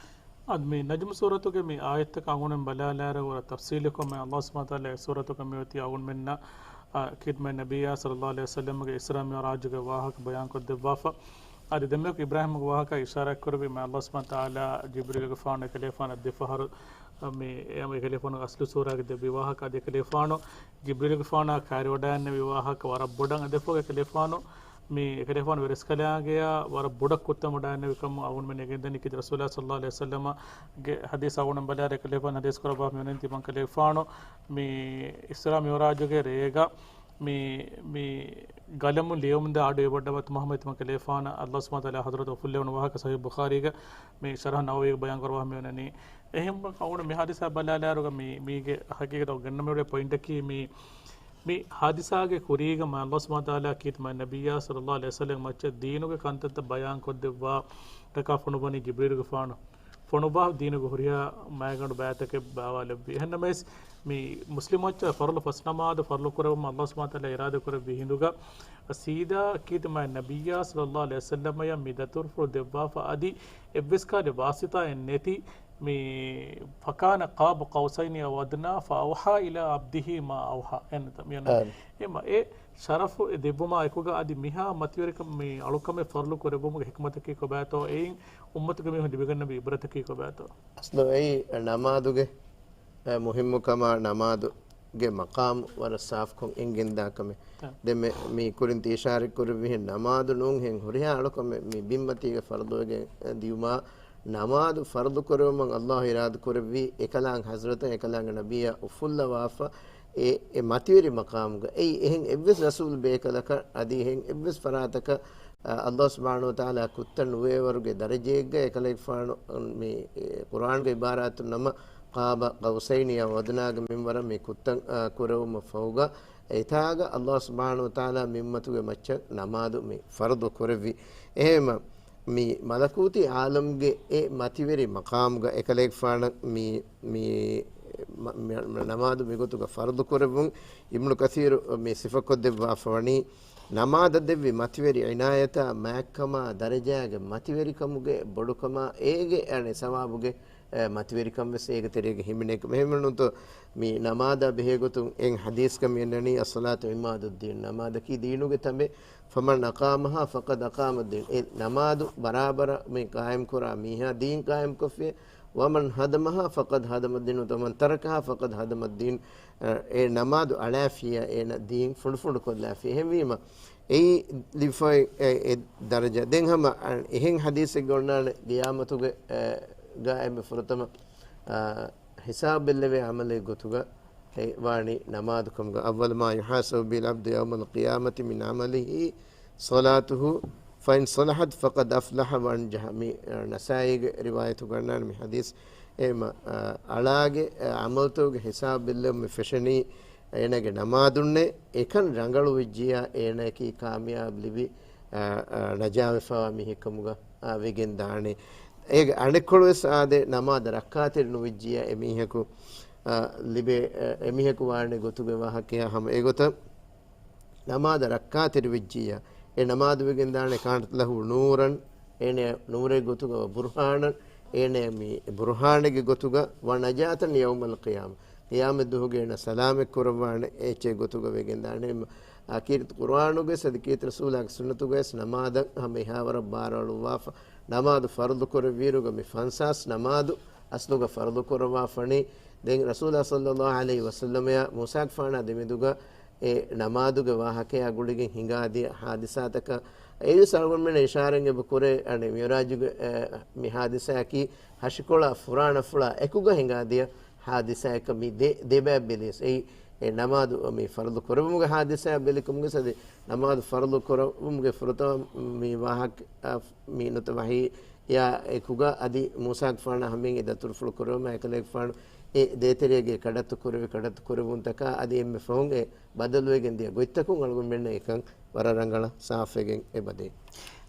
އަދި މި ނަޖްމު ސޫރަތުގެ މި އާޔަތްތަކަށް އަޅުގަނޑުމެން ބަލާލާއިރު ވަރަށް ތަފްޞީލުކޮށް މި ﷲ ސުބްޙާނަހޫ ވަތަޢާލާ އެ ސޫރަތުގަ މިއޮތީ އަޅުގަނޑުމެންނަށް، އަ، ކީރިތި މާތް ނަބިއްޔާ ޞައްލައްލާހު ޢަލައިހި ވަސައްލަމަގެ އިސްރާ މިޢުރާޖުގެ ވާހަކަ ބަޔާންކޮށްދެއްވާފަ. އަދި ދެންމެ އިބްރާހީމްގެ ވާހަކަ އިޝާރާތްކުރެއްވި މި ﷲ ސުބްޙާނަހޫ ވަތަޢާލާ ޖިބްރީލުގެފާނު އެކަލޭގެފާނަށް ދެފަހަރު، މި އެ އެކަލޭގެފާނުގެ އަސްލު ސޫރާގެ ދެއްވި ވާހަކަ އަދި އެކަލޭގެފާނު ޖިބްރީލުގެފާނާ ކައިރިވަޑައިގެންނެވި ވާހަކަ ވަރަށް ބޮޑަށް އެދެފަ އެކަލޭގެފާނު މި އެކަލޭގެފާނު ވެރިސްކަލާނގެޔާ ވަރަށް ބޮޑަށް ކުއްތަން ވަޑައިގެންނެވި ކަމަށް އަޅުގަނޑުމެން އެނގެންދަނީ ކީރިތި ރަސޫލާ ޞައްލައްލާހު ޢަލައިހި ވަސައްލަމަގެ ޙަދީޘް އަޅުގަނޑު ބަލާއިރު އެކަލޭގެފާނު ޙަދީޘް ކުރައްވާ މިވަނީ ތިމަން ކަލޭގެފާނު މި އިސްރާ މިޢުރާޖުގެ ރޭގަ މި، މި ގަލަމު ލިޔުމުންދާ އަޑު އެބައްޑަވާ މަހަމަދު ތިމަން ކަލޭގެފާނަށް ﷲ ސުބްޙާނަހޫ ވަތަޢާލާ ޙަޟްރަތު އުފުއްލެވުނު ވާހަކަ ޞަޙީޙު ބުޚާރީގަ މި ޝަރަޙު ނަވަވީގަ ބަޔާން ކުރައްވާ މިވަނީ. އެހެން އަޅުގަނޑު މި ޙާދިސާ ބަލާލާއިރުގަ މި، މީގެ ޙަޤީޤަތް ގަންނަ މި ޕޮއިންޓަކީ މި، މި ޙާދިސާގެ ކުރީގަ މާތް ﷲ ސުބްޙާނަހޫ ވަތަޢާލާ ކީރިތި މާތް ނަބިއްޔާ ޞައްލައްލާހު ޢަލައިހި ވަސައްލަމަ މައްޗަށް ދީނުގެ ކަންތައްތައް ބަޔާން ކޮށްދެއްވާ ޓަކާ ފޮނުއްވަނީ ޖިބްރީލުގެފާނު. ފޮނުއްވާ ދީނުގެ ހުރިހާ މައިގަނޑު ބައިތަކެއް ބާވާލެއްވި. އެހެންނަމަވެސް، މި މުސްލިމް މައްޗަށް ފަރުޟު ފަސް ނަމާދު ފަރުޟު ކުރެވުމަށް ﷲ ސުބްޙާނަހޫ ވަތަޢާލާ އިރާދަ ކުރެއްވި ހިނދުގަ، ސީދާ ކީރިތި މާތް ނަބިއްޔާ ޞައްލައްލާހު ޢަލައިހި ވަސައްލަމަޔަށް މި ދަތުރުފުޅު ދެއްވާފަ އަދި އެއްވެސް ކަހަލަ ވާސިޠާއެއް ނެތި މި فكان قاب قوسين أو أدنى فأوحى إلى عبده ما أوحى. އެން މި އަންނަ އާނ. އެމަ އެ ޝަރަފު އެ ދެއްވުމާ އެކުގަ އަދި މިހާ މަތިވެރިކަމް މި އަޅުކަމެއް ފަރުޟު ކުރެއްވުމުގެ ޙިކްމަތަކީ ކޮބާތޯ އެއިން އުއްމަތުގެ މީހުން ލިބިގަންނަވި ޢިބްރަތަކީ ކޮބާތޯ؟ އަސްލު އެއީ ނަމާދުގެ އެ، މުހިއްމުކަމާ ނަމާދުގެ މަޤާމު ވަރަށް ސާފުކޮށް އެނގެންދާ ކަމެއް. ތަ. ދެން މި، މި ކުރިން ތި އިޝާރަތް ކުރެއްވިހެން ނަމާދު ނޫންހެން ހުރިހާ އަޅުކަމެއް މި ބިންމަތީގަ ފަރުޟުވެގެން ދިޔުމާ ނަމާދު ފަރުޟު ކުރެވުމަށް ﷲ އިރާދަ ކުރެއްވީ އެކަލާނގެ ޙަޟްރަތަށް އެކަލާނގެ ނަބިއްޔާ އުފުއްލަވާފަ އެ، އެ މަތިވެރި މަޤާމުގަ. އެއީ އެހެން އެއްވެސް ރަސޫލު ބޭކަލަކަށް އަދި އެހެން އެއްވެސް ފަރާތަކަށް، އަ، ﷲ ސުބްޙާނަހޫ ވަތަޢާލާ ކުއްތަން ނުވޭވަރުގެ ދަރަޖައެއްގަ އެކަލޭގެފާނު މި، އެ، ޤުރްއާންގެ ޢިބާރާތުން ނަމަ، قاب قوسين أو أدنى ގެ މިންވަރަށް މި ކުއްތަން، އަ، ކުރެވުމަށް ފަހުގަ، އެތާގަ ﷲ ސުބްޙާނަހޫ ވަތަޢާލާ މި އުއްމަތުގެ މައްޗަށް ނަމާދު މި ފަރުޟު ކުރެއްވި. އެހެންމަ، މި މަލަކޫތީ ޢާލަމްގެ އެ މަތިވެރި މަޤާމުގަ އެކަލޭގެފާނަށް މި، މި، މަ-، މި، ނަމާދު މިގޮތުގަ ފަރުޟު ކުރެއްވުން އިބްނު ކަޘީރު މި ސިފަކޮށްދެއްވާފަ ވަނީ، ނަމާދަށް ދެއްވި މަތިވެރި ޢިނާޔަތާ މާތްކަމާ ދަރަޖާގެ މަތިވެރިކަމުގެ ބޮޑުކަމާ އޭގެ އަނެއް ސަވާބުގެ އެ، މަތިވެރިކަން ވެސް އޭގެ ތެރޭގަ ހިމެނޭ ކަމަށް. އެހެންވެ ނޫންތޯ މި ނަމާދާ ބެހޭގޮތުން އެން ޙަދީޘްގަ މި އަންނަނީ، الصلاة عماد الدين، ނަމާދަކީ ދީނުގެ ތަނބެއް، فمن أقامها فقد أقام الدين، އެ ނަމާދު ބަރާބަރަށް މި ޤާއިމްކުރާ މީހާ ދީން ޤާއިމްކޮށްފި، ومن هدمها فقد هدم الدين، ومن تركها فقد هدم الدين، އެ، އެ ނަމާދު އަޅާފިޔާ އޭނަ ދީން ފުނޑުފުނޑުކޮށްލާފި. އެހެންވީމަ، އެއީ ލިބިފައި އެ، އެ ދަރަޖަ. ދެން ހަމަ، އަ، އެހެން ޙަދީޘެއްގަ އޮންނާނެ ޤިޔާމަތުގެ، އެ، ގަ އެންމެ ފުރަތަމަ، އަ، ހިސާބު ބެއްލެވޭ ޢަމަލެއް ގޮތުގަ އެ ވާނީ ނަމާދު ކަމުގަ. أول ما يحاسب به العبد يوم القيامة من عمله صلاته فإن صلحت فقد أفلح وأنجح. މި، އަ، ނަސާއީގެ ރިވާޔަތުގަ އަންނާނެ މި ޙަދީޘް. އެހެންމަ، އަ، އަޅާގެ، އަ، ޢަމަލުތަކުގެ ހިސާބު ބެއްލެވުމަށް ފެށެނީ އޭނާގެ ނަމާދުންނޭ. އެކަން ރަނގަޅު ވެއްޖިޔާ އޭނާއަކީ ކާމިޔާބު ލިބި، އަ، އަ، ނަޖާވެފަވާ މީހެއްކަމުގަ، އަ، ވެގެން ދާނެ. އޭގެ އަނެއްކޮޅު ވެސް އާދެ، ނަމާދަށް ރައްކާތެރި ނުވެއްޖިއްޔާ އެމީހަކު، އާ، ލިބޭ، އެ، އެމީހަކު ވާނެ ގޮތުގެ ވާހަކަޔާ ހަމަ އެގޮތަށް ނަމާދަށް ރައްކާތެރި ވެއްޖިއްޔާ، އެ ނަމާދު ވެގެންދާނެ ކާނަތް ލަހު ނޫރަން، އޭނަ ނޫރެއް ގޮތުގަ ބުރުހާނަން، އޭނަ މި ބުރުހާނެއްގެ ގޮތުގަ ވަ ނަޖާތަން ޔައުމަލް ޤިޔާމަ. ޤިޔާމަތްދުވަހުގެ އޭނަ ސަލާމަތް ކުރައްވާނެ އެއްޗެއް ގޮތުގަ ވެގެންދާނެ. އާ، ކީރިތި ޤުރުއާނުގެ ސަދި ކީރިތި ރަސޫލާގެ ސުންނަތުގައި ވެސް ނަމާދަށް ހަމަ އެހާވަރަށް ބާރުއަޅުއްވާފަ، ނަމާދު ފަރުޟު ކުރެއްވިއިރުގަ މި ފަންސާސް ނަމާދު އަސްލުގަ ފަރުޟު ކުރައްވާފަނީ. ދެން ރަސޫލާ ޞައްލައްލާހު ޢަލައިހި ވަސައްލަމަޔާ މޫސާގެފާނާ ދެމެދުގަ އެ ނަމާދުގެ ވާހަކަޔާ ގުޅިގެން ހިނގާދިޔަ ހާދިސާތަކަށް އެއީވެސް އަޅުގަނޑުމެން އިޝާރަތް އެބަ ކުރޭ، އަނެއް މިޢުރާޖުގެ، އެ، މި ހާދިސާއަކީ ހަށިކޮޅާ ފުރާނަފުޅާ އެކުގަ ހިނގާދިޔަ ހާދިސާއަކަށް މި ދެ، ދެބައި ބެލިޔަސް. އެއީ، އެ ނަމާދު މި ފަރުޟު ކުރެވުމުގެ ހާދިސާ ބެލިކަމުގެ ސަދި ނަމާދު ފަރުޟު ކުރެވުމުގެ ފުރަތަމަ މި ވާހަކަ، އަ، މި ނުތަ ވަޙީ އާޔަތް އެކުގަ އަދި މޫސާގެފާނާ ހަމައިން އެ ދަތުރުފުޅު ކުރެވުމާ އެކަލޭގެފާނު އެ ދޭތެރޭގެ ކަޑައްތު ކުރެވި ކަޑައްތު ކުރެވުންތަކާ އަދި އެންމެ ފަހުން އެ ބަދަލުވެގެން ދިޔަ ގޮތްތަކުން އަޅުގަނޑުމެންނަށް އެކަން ވަރަށް ރަނގަޅަށް ސާފުވެގެން އެބަދޭ.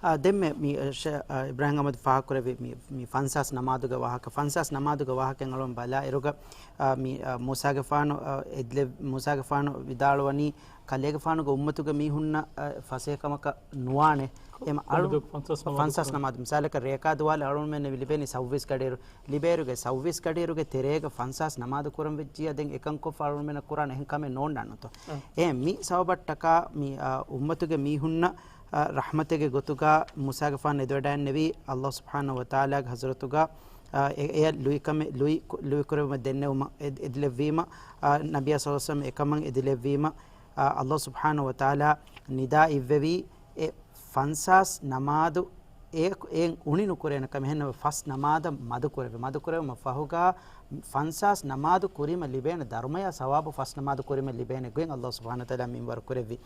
އާ، ދެންމެ މި، އަ، ޝ-، އަ، އިބްރާހިމް އަޙްމަދު ފާހަގަކުރެއްވި މި، މި ފަންސާސް ނަމާދުގެ ވާހަކަ، ފަންސާސް ނަމާދުގެ ވާހަކައިން އަޅުން ބަލާއިރުގަ، އާ، މި، އަ، މޫސާގެފާނު، އަ، އެދިލެ-، މޫސާގެފާނު ވިދާޅުވަނީ، ކަލޭގެފާނުގެ އުއްމަތުގެ މީހުންނަށް، އަ، ފަސޭހަކަމަކަށް ނުވާނެ. އެމަ އަޅު ފަންސާސް ނަމާދު ފަންސާސް ކުރުން. ނަމާދު. މިސާލަކަށް ރޭކާ ދުވާލެ އަޅުންމެން މި ލިބޭނީ ސައުވީސް ގަޑިއިރު. ލިބޭއިރުގެ ސައުވީސް ގަޑިއިރުގެ ތެރޭގަ ފަންސާސް ނަމާދު ކުރަން ވެއްޖިއްޔާ ދެން އެކަން ކޮށްފަ އަޅުންމެންނަށް ކުރާނެ އެހެން ކަމެއް ނޯންނާނުތޯ؟ އަ. އެ މި ސަބަބަށްޓަކާ މި، އަ، އުއްމަތުގެ މީހުންނަށް، އަ، ރަޙްމަތެއްގެ ގޮތުގަ މޫސާގެފާނު އެދިވަޑައިންނެވީ އައްލާހު ސުބްޙާނަހު ވަތަޢާލާގެ ޙަޟްރަތުގަ، އަ، އެ، އެޔަށް ލުއިކަމެއް، ލުއި، ލުއިކުރެވުމެއް ދެންނެވުމަށް އެ، އެދިލެއްވީމަ، އަ، ނަބިއްޔާ ޞައްލައްލާހު ޢަލައިހި ވަސައްލަމަ އެކަމަށް އެދިލެއްވީމަ، އަ، އައްލާހު ސުބްޙާނަހު ވަތަޢާލާ ނިދާ އިއްވެވީ އެ ފަންސާސް ނަމާދު އެ، އެއިން އުނި ނުކުރޭނެ ކަމެއް ހެންނަމަ ފަސް ނަމާދަށް މަދު ކުރެވި. މަދު ކުރެވުމަށް ފަހުގަ ފަންސާސް ނަމާދު ކުރީމަ ލިބޭނެ ދަރުމަޔާ ސަވާބު ފަސް ނަމާދު ކުރީމަ ލިބޭނެ ގޮތް އައްލާހު ސުބްޙާނަހު ވަތަޢާލާ މިންވަރު ކުރެއްވި.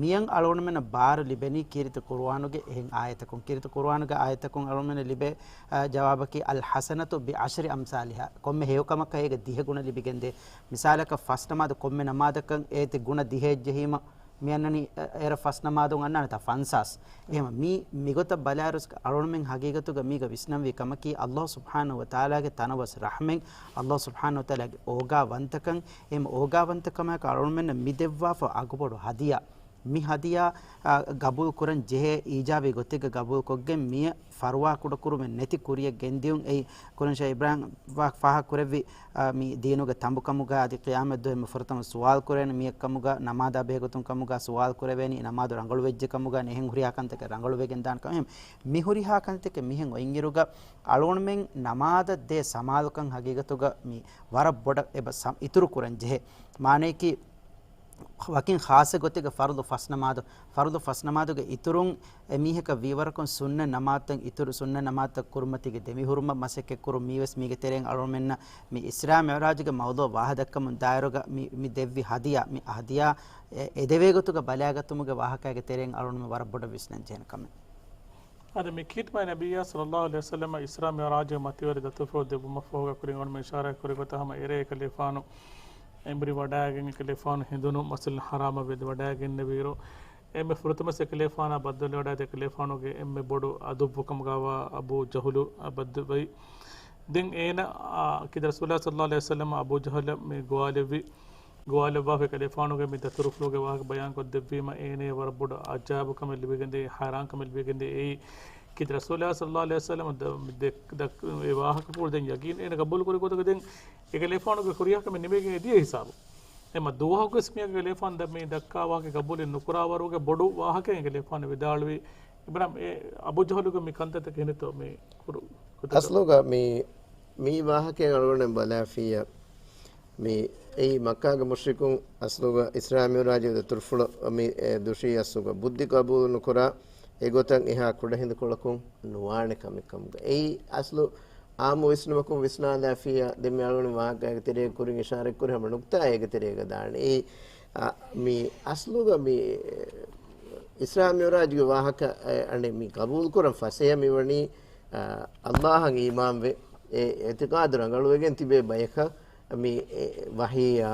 މިޔަން އަޅުގަނޑުމެންނަށް ބާރު ލިބެނީ ކީރިތި ޤުރުއާނުގެ އެހެން އާޔަތަކުން. ކީރިތި ޤުރުއާނުގެ އާޔަތަކުން އަޅުގަނޑުމެންނަށް ލިބޭ، އަ، ޖަވާބަކީ، އަލް ޙަސަނަތު ބިޢަޝްރި އަމްސާލިހާ. ކޮންމެ ހެޔޮ ކަމަކަށް އޭގެ ދިހަ ގުނަ ލިބިގެންދޭ. މިސާލަކަށް ފަސް ނަމާދު ކޮންމެ ނަމާދަކަށް އޭތި ގުނަ ދިހައެއް ޖެހީމަ، މި އަންނަނީ، އެ، އޭރަށް ފަސް ނަމާދުން އަންނާނެތާ ފަންސާސް. އެހެން މީ، މިގޮތަށް ބަލާއިރުސް އަޅުގަނޑުމެން ހަގީގަތުގަ މީގަ ވިސްނަންވީ ކަމަކީ، އައްލާހު ސުބްޙާނަހު ވަތަޢާލާގެ ތަނަވަސް ރަޙްމެއް، އައްލާހު ސުބްޙާނަހު ވަތަޢާލާގެ އޯގާވަންތަކަން، އެހެން އޯގާވަންތަކަމާއެކު އަޅުގަނޑުމެންނަށް މި ދެއްވާފަ އަގުބޮޑު ހަދިޔާ. މި ހަދިޔާ، އާ، ގަބޫލު ކުރަން ޖެހޭ އީޖާބީ ގޮތެއްގަ ގަބޫލު ކޮށްގެން މިއަށް ފަރުވާ ކުޑަކުރުމެއް ނެތި ކުރިއެއް ގެންދިޔުން. އެއީ، ކުރަންޝާ އިބްރާހިމް ފާ-، ފާހަގަކުރެއްވި، އާ، މި ދީނުގެ ތަނބުކަމުގަ އަދި ޤިޔާމަތްދުވަހު ފުރަތަމަ ސުވާލު ކުރެވޭނެ މިއެއްކަމުގަ، ނަމާދާ ބެހޭގޮތުން ކަމުގަ ސުވާލު ކުރެވޭނީ، ނަމާދު ރަނގަޅުވެއްޖެ ކަމުގަ، އެހެން ހުރިހާ ކަންތަކެއް ރަނގަޅުވެގެން ދާނެ ކަމަށް. މި ހުރިހާ ކަންތަކެއް މިހެން އޮތްއިރުގަ އަޅުގަނޑުމެން ނަމާދަށް ދޭ ސަމާލުކަން ހަގީގަތުގަ މި ވަރަށް ބޮޑަށް އެބަ ސަ-، އިތުރު ކުރަން ޖެހޭ. މާނަޔަކީ، ވަކިން ޚާއްޞަ ގޮތެއްގަ ފަރުޟު ފަސް ނަމާދު، ފަރުޟު ފަސް ނަމާދުގެ އިތުރުން އެ މީހަކަށް ވީވަރަކުން ސުންނަ ނަމާދުތައް އިތުރު ސުންނަ ނަމާދުތައް ކުރުމަތީގެ ދެމިހުރުމަށް މަސައްކަތް ކުރުން. މީވެސް މީގެ ތެރެއިން އަޅުގަނޑުމެންނަށް މި އިސްރާ މިޢުރާޖުގެ މައުޟޫޢަށް ވާހަދައްކަމުން ދާއިރުގަ މި، މި ދެއްވި ހަދިޔާ، މި ހަދިޔާ އެ، އެދެވޭ ގޮތުގަ ބަލާގަތުމުގެ ވާހަކައިގެ ތެރެއިން އަޅުގަނޑުމެން ވަރަށް ބޮޑަށް ވިސްނަން ޖެހޭނެ ކަމެއް. އަދި މި ކީރިތި މާތް ނަބިއްޔާ ޞައްލައްލާހު ޢަލައިހި ވަސައްލަމަ އިސްރާ މިޢުރާޖުގެ މަތިވެރި ދަތުރުފުޅު ދެއްވުމަށްފަހުގަ ކުރިން އަޅުގަނޑުމެން އިޝާރާތް ކުރި ގޮތަށް ހަމަ އެރޭ އެކަލޭފާނު އެނބުރި ވަޑައިގެން އެކަލޭފާނު ހެނދުނު މަސްޖިދުލް ޙަރާމަށް ވެދި ވަޑައިގެންނެވިއިރު، އެންމެ ފުރަތަމަސް އެކަލޭފާނާ ބައްދަލުވެވަޑައި ދެ އެކަލޭފާނުގެ އެންމެ ބޮޑު އަދުއްވު ކަމުގަވާ އަބޫ ޖަހުލު އަ ބައްދަލުވައި. ދެން އޭނަ، އާ، ކީރިތި ރަސޫލާ ޞައްލައްލާހު ޢަލައިހި ވަސައްލަމަ އަބޫ ޖަހުލަށް މި ގޮވާލެއްވި. ގޮވާލައްވާފަ އެކަލޭފާނުގެ މި ދަތުރުފުޅުގެ ވާހަކަ ބަޔާންކޮށްދެއްވީމަ، އޭނަޔަށް ވަރަށް ބޮޑު އަޖާއިބުކަމެއް ލިބިގެންދޭ، ޙައިރާންކަމެއް ލިބިގެންދޭ. އެއީ، ކީރިތި ރަސޫލާ ޞައްލައްލާހު ޢަލައިހި ވަސައްލަމަ ދަ-، މި ދެ-، ދަ-، އެ ވާހަކަފުޅު ދެން ޔަގީން އޭނަ ގަބޫލު ކުރި ގޮތުގަ ދެން އެކަލޭފާނުގެ ކުރިހާ ކަމެއް ނިމިގެން އެދިޔަ ހިސާބު. އެމަ ދުވަހަކުވެސް މި އެކަލޭފާނު ދަ-، މި ދައްކާ ވާހަކަ ގަބޫލެއް ނުކުރާވަރުގެ ބޮޑު ވާހަކައެއް އެކަލޭފާނު ވިދާޅުވި. އިބްރާހިމް، އެ އަބޫ ޖަހުލުގެ މި ކަންތައްތަކެއް ހިނިތޯ މި ކުރު-، ކުތަކަށް؟ އަސްލުގަ މި، މި ވާހަކައެއް އަޅުގަނޑު ބަލާފިއްޔާ، މި އެއީ މައްކާގެ މުޝްރިކުން އަސްލުގަ އިސްރާ މިޢުރާޖު ދަތުރުފުޅަށް މި، އެ، ދުށީ އަސްލުގަ ބުއްދި ގަބޫލު ނުކުރާ، އެގޮތަށް އެހާ ކުޑަހިނދުކޮޅަކުން ނުވާނެ ކަމެއް ކަމުގަ. އެއީ އަސްލު އާއްމު ވިސްނުމަކުން ވިސްނާލާފިއްޔާ، ދެން މި އަޅުގަނޑު ވާހަކައިގެ ތެރޭގަ ކުރިން އިޝާރަތްކުރި ހަމަ ނުކްތާ އޭގެ ތެރޭގަ ދާނެ. އެއީ، އަ، މި އަސްލުގަ މި އިސްރާ މިޢުރާޖުގެ ވާހަކަ، އެ، އަނެއް މި ގަބޫލުކުރަން ފަސޭހަ މިވަނީ، އަ، ﷲ އަށް އީމާންވެ، އެ އިޢުތިޤާދު ރަނގަޅުވެގެން ތިބޭ ބަޔަކަށް މި، އެ، ވަޙީއާ،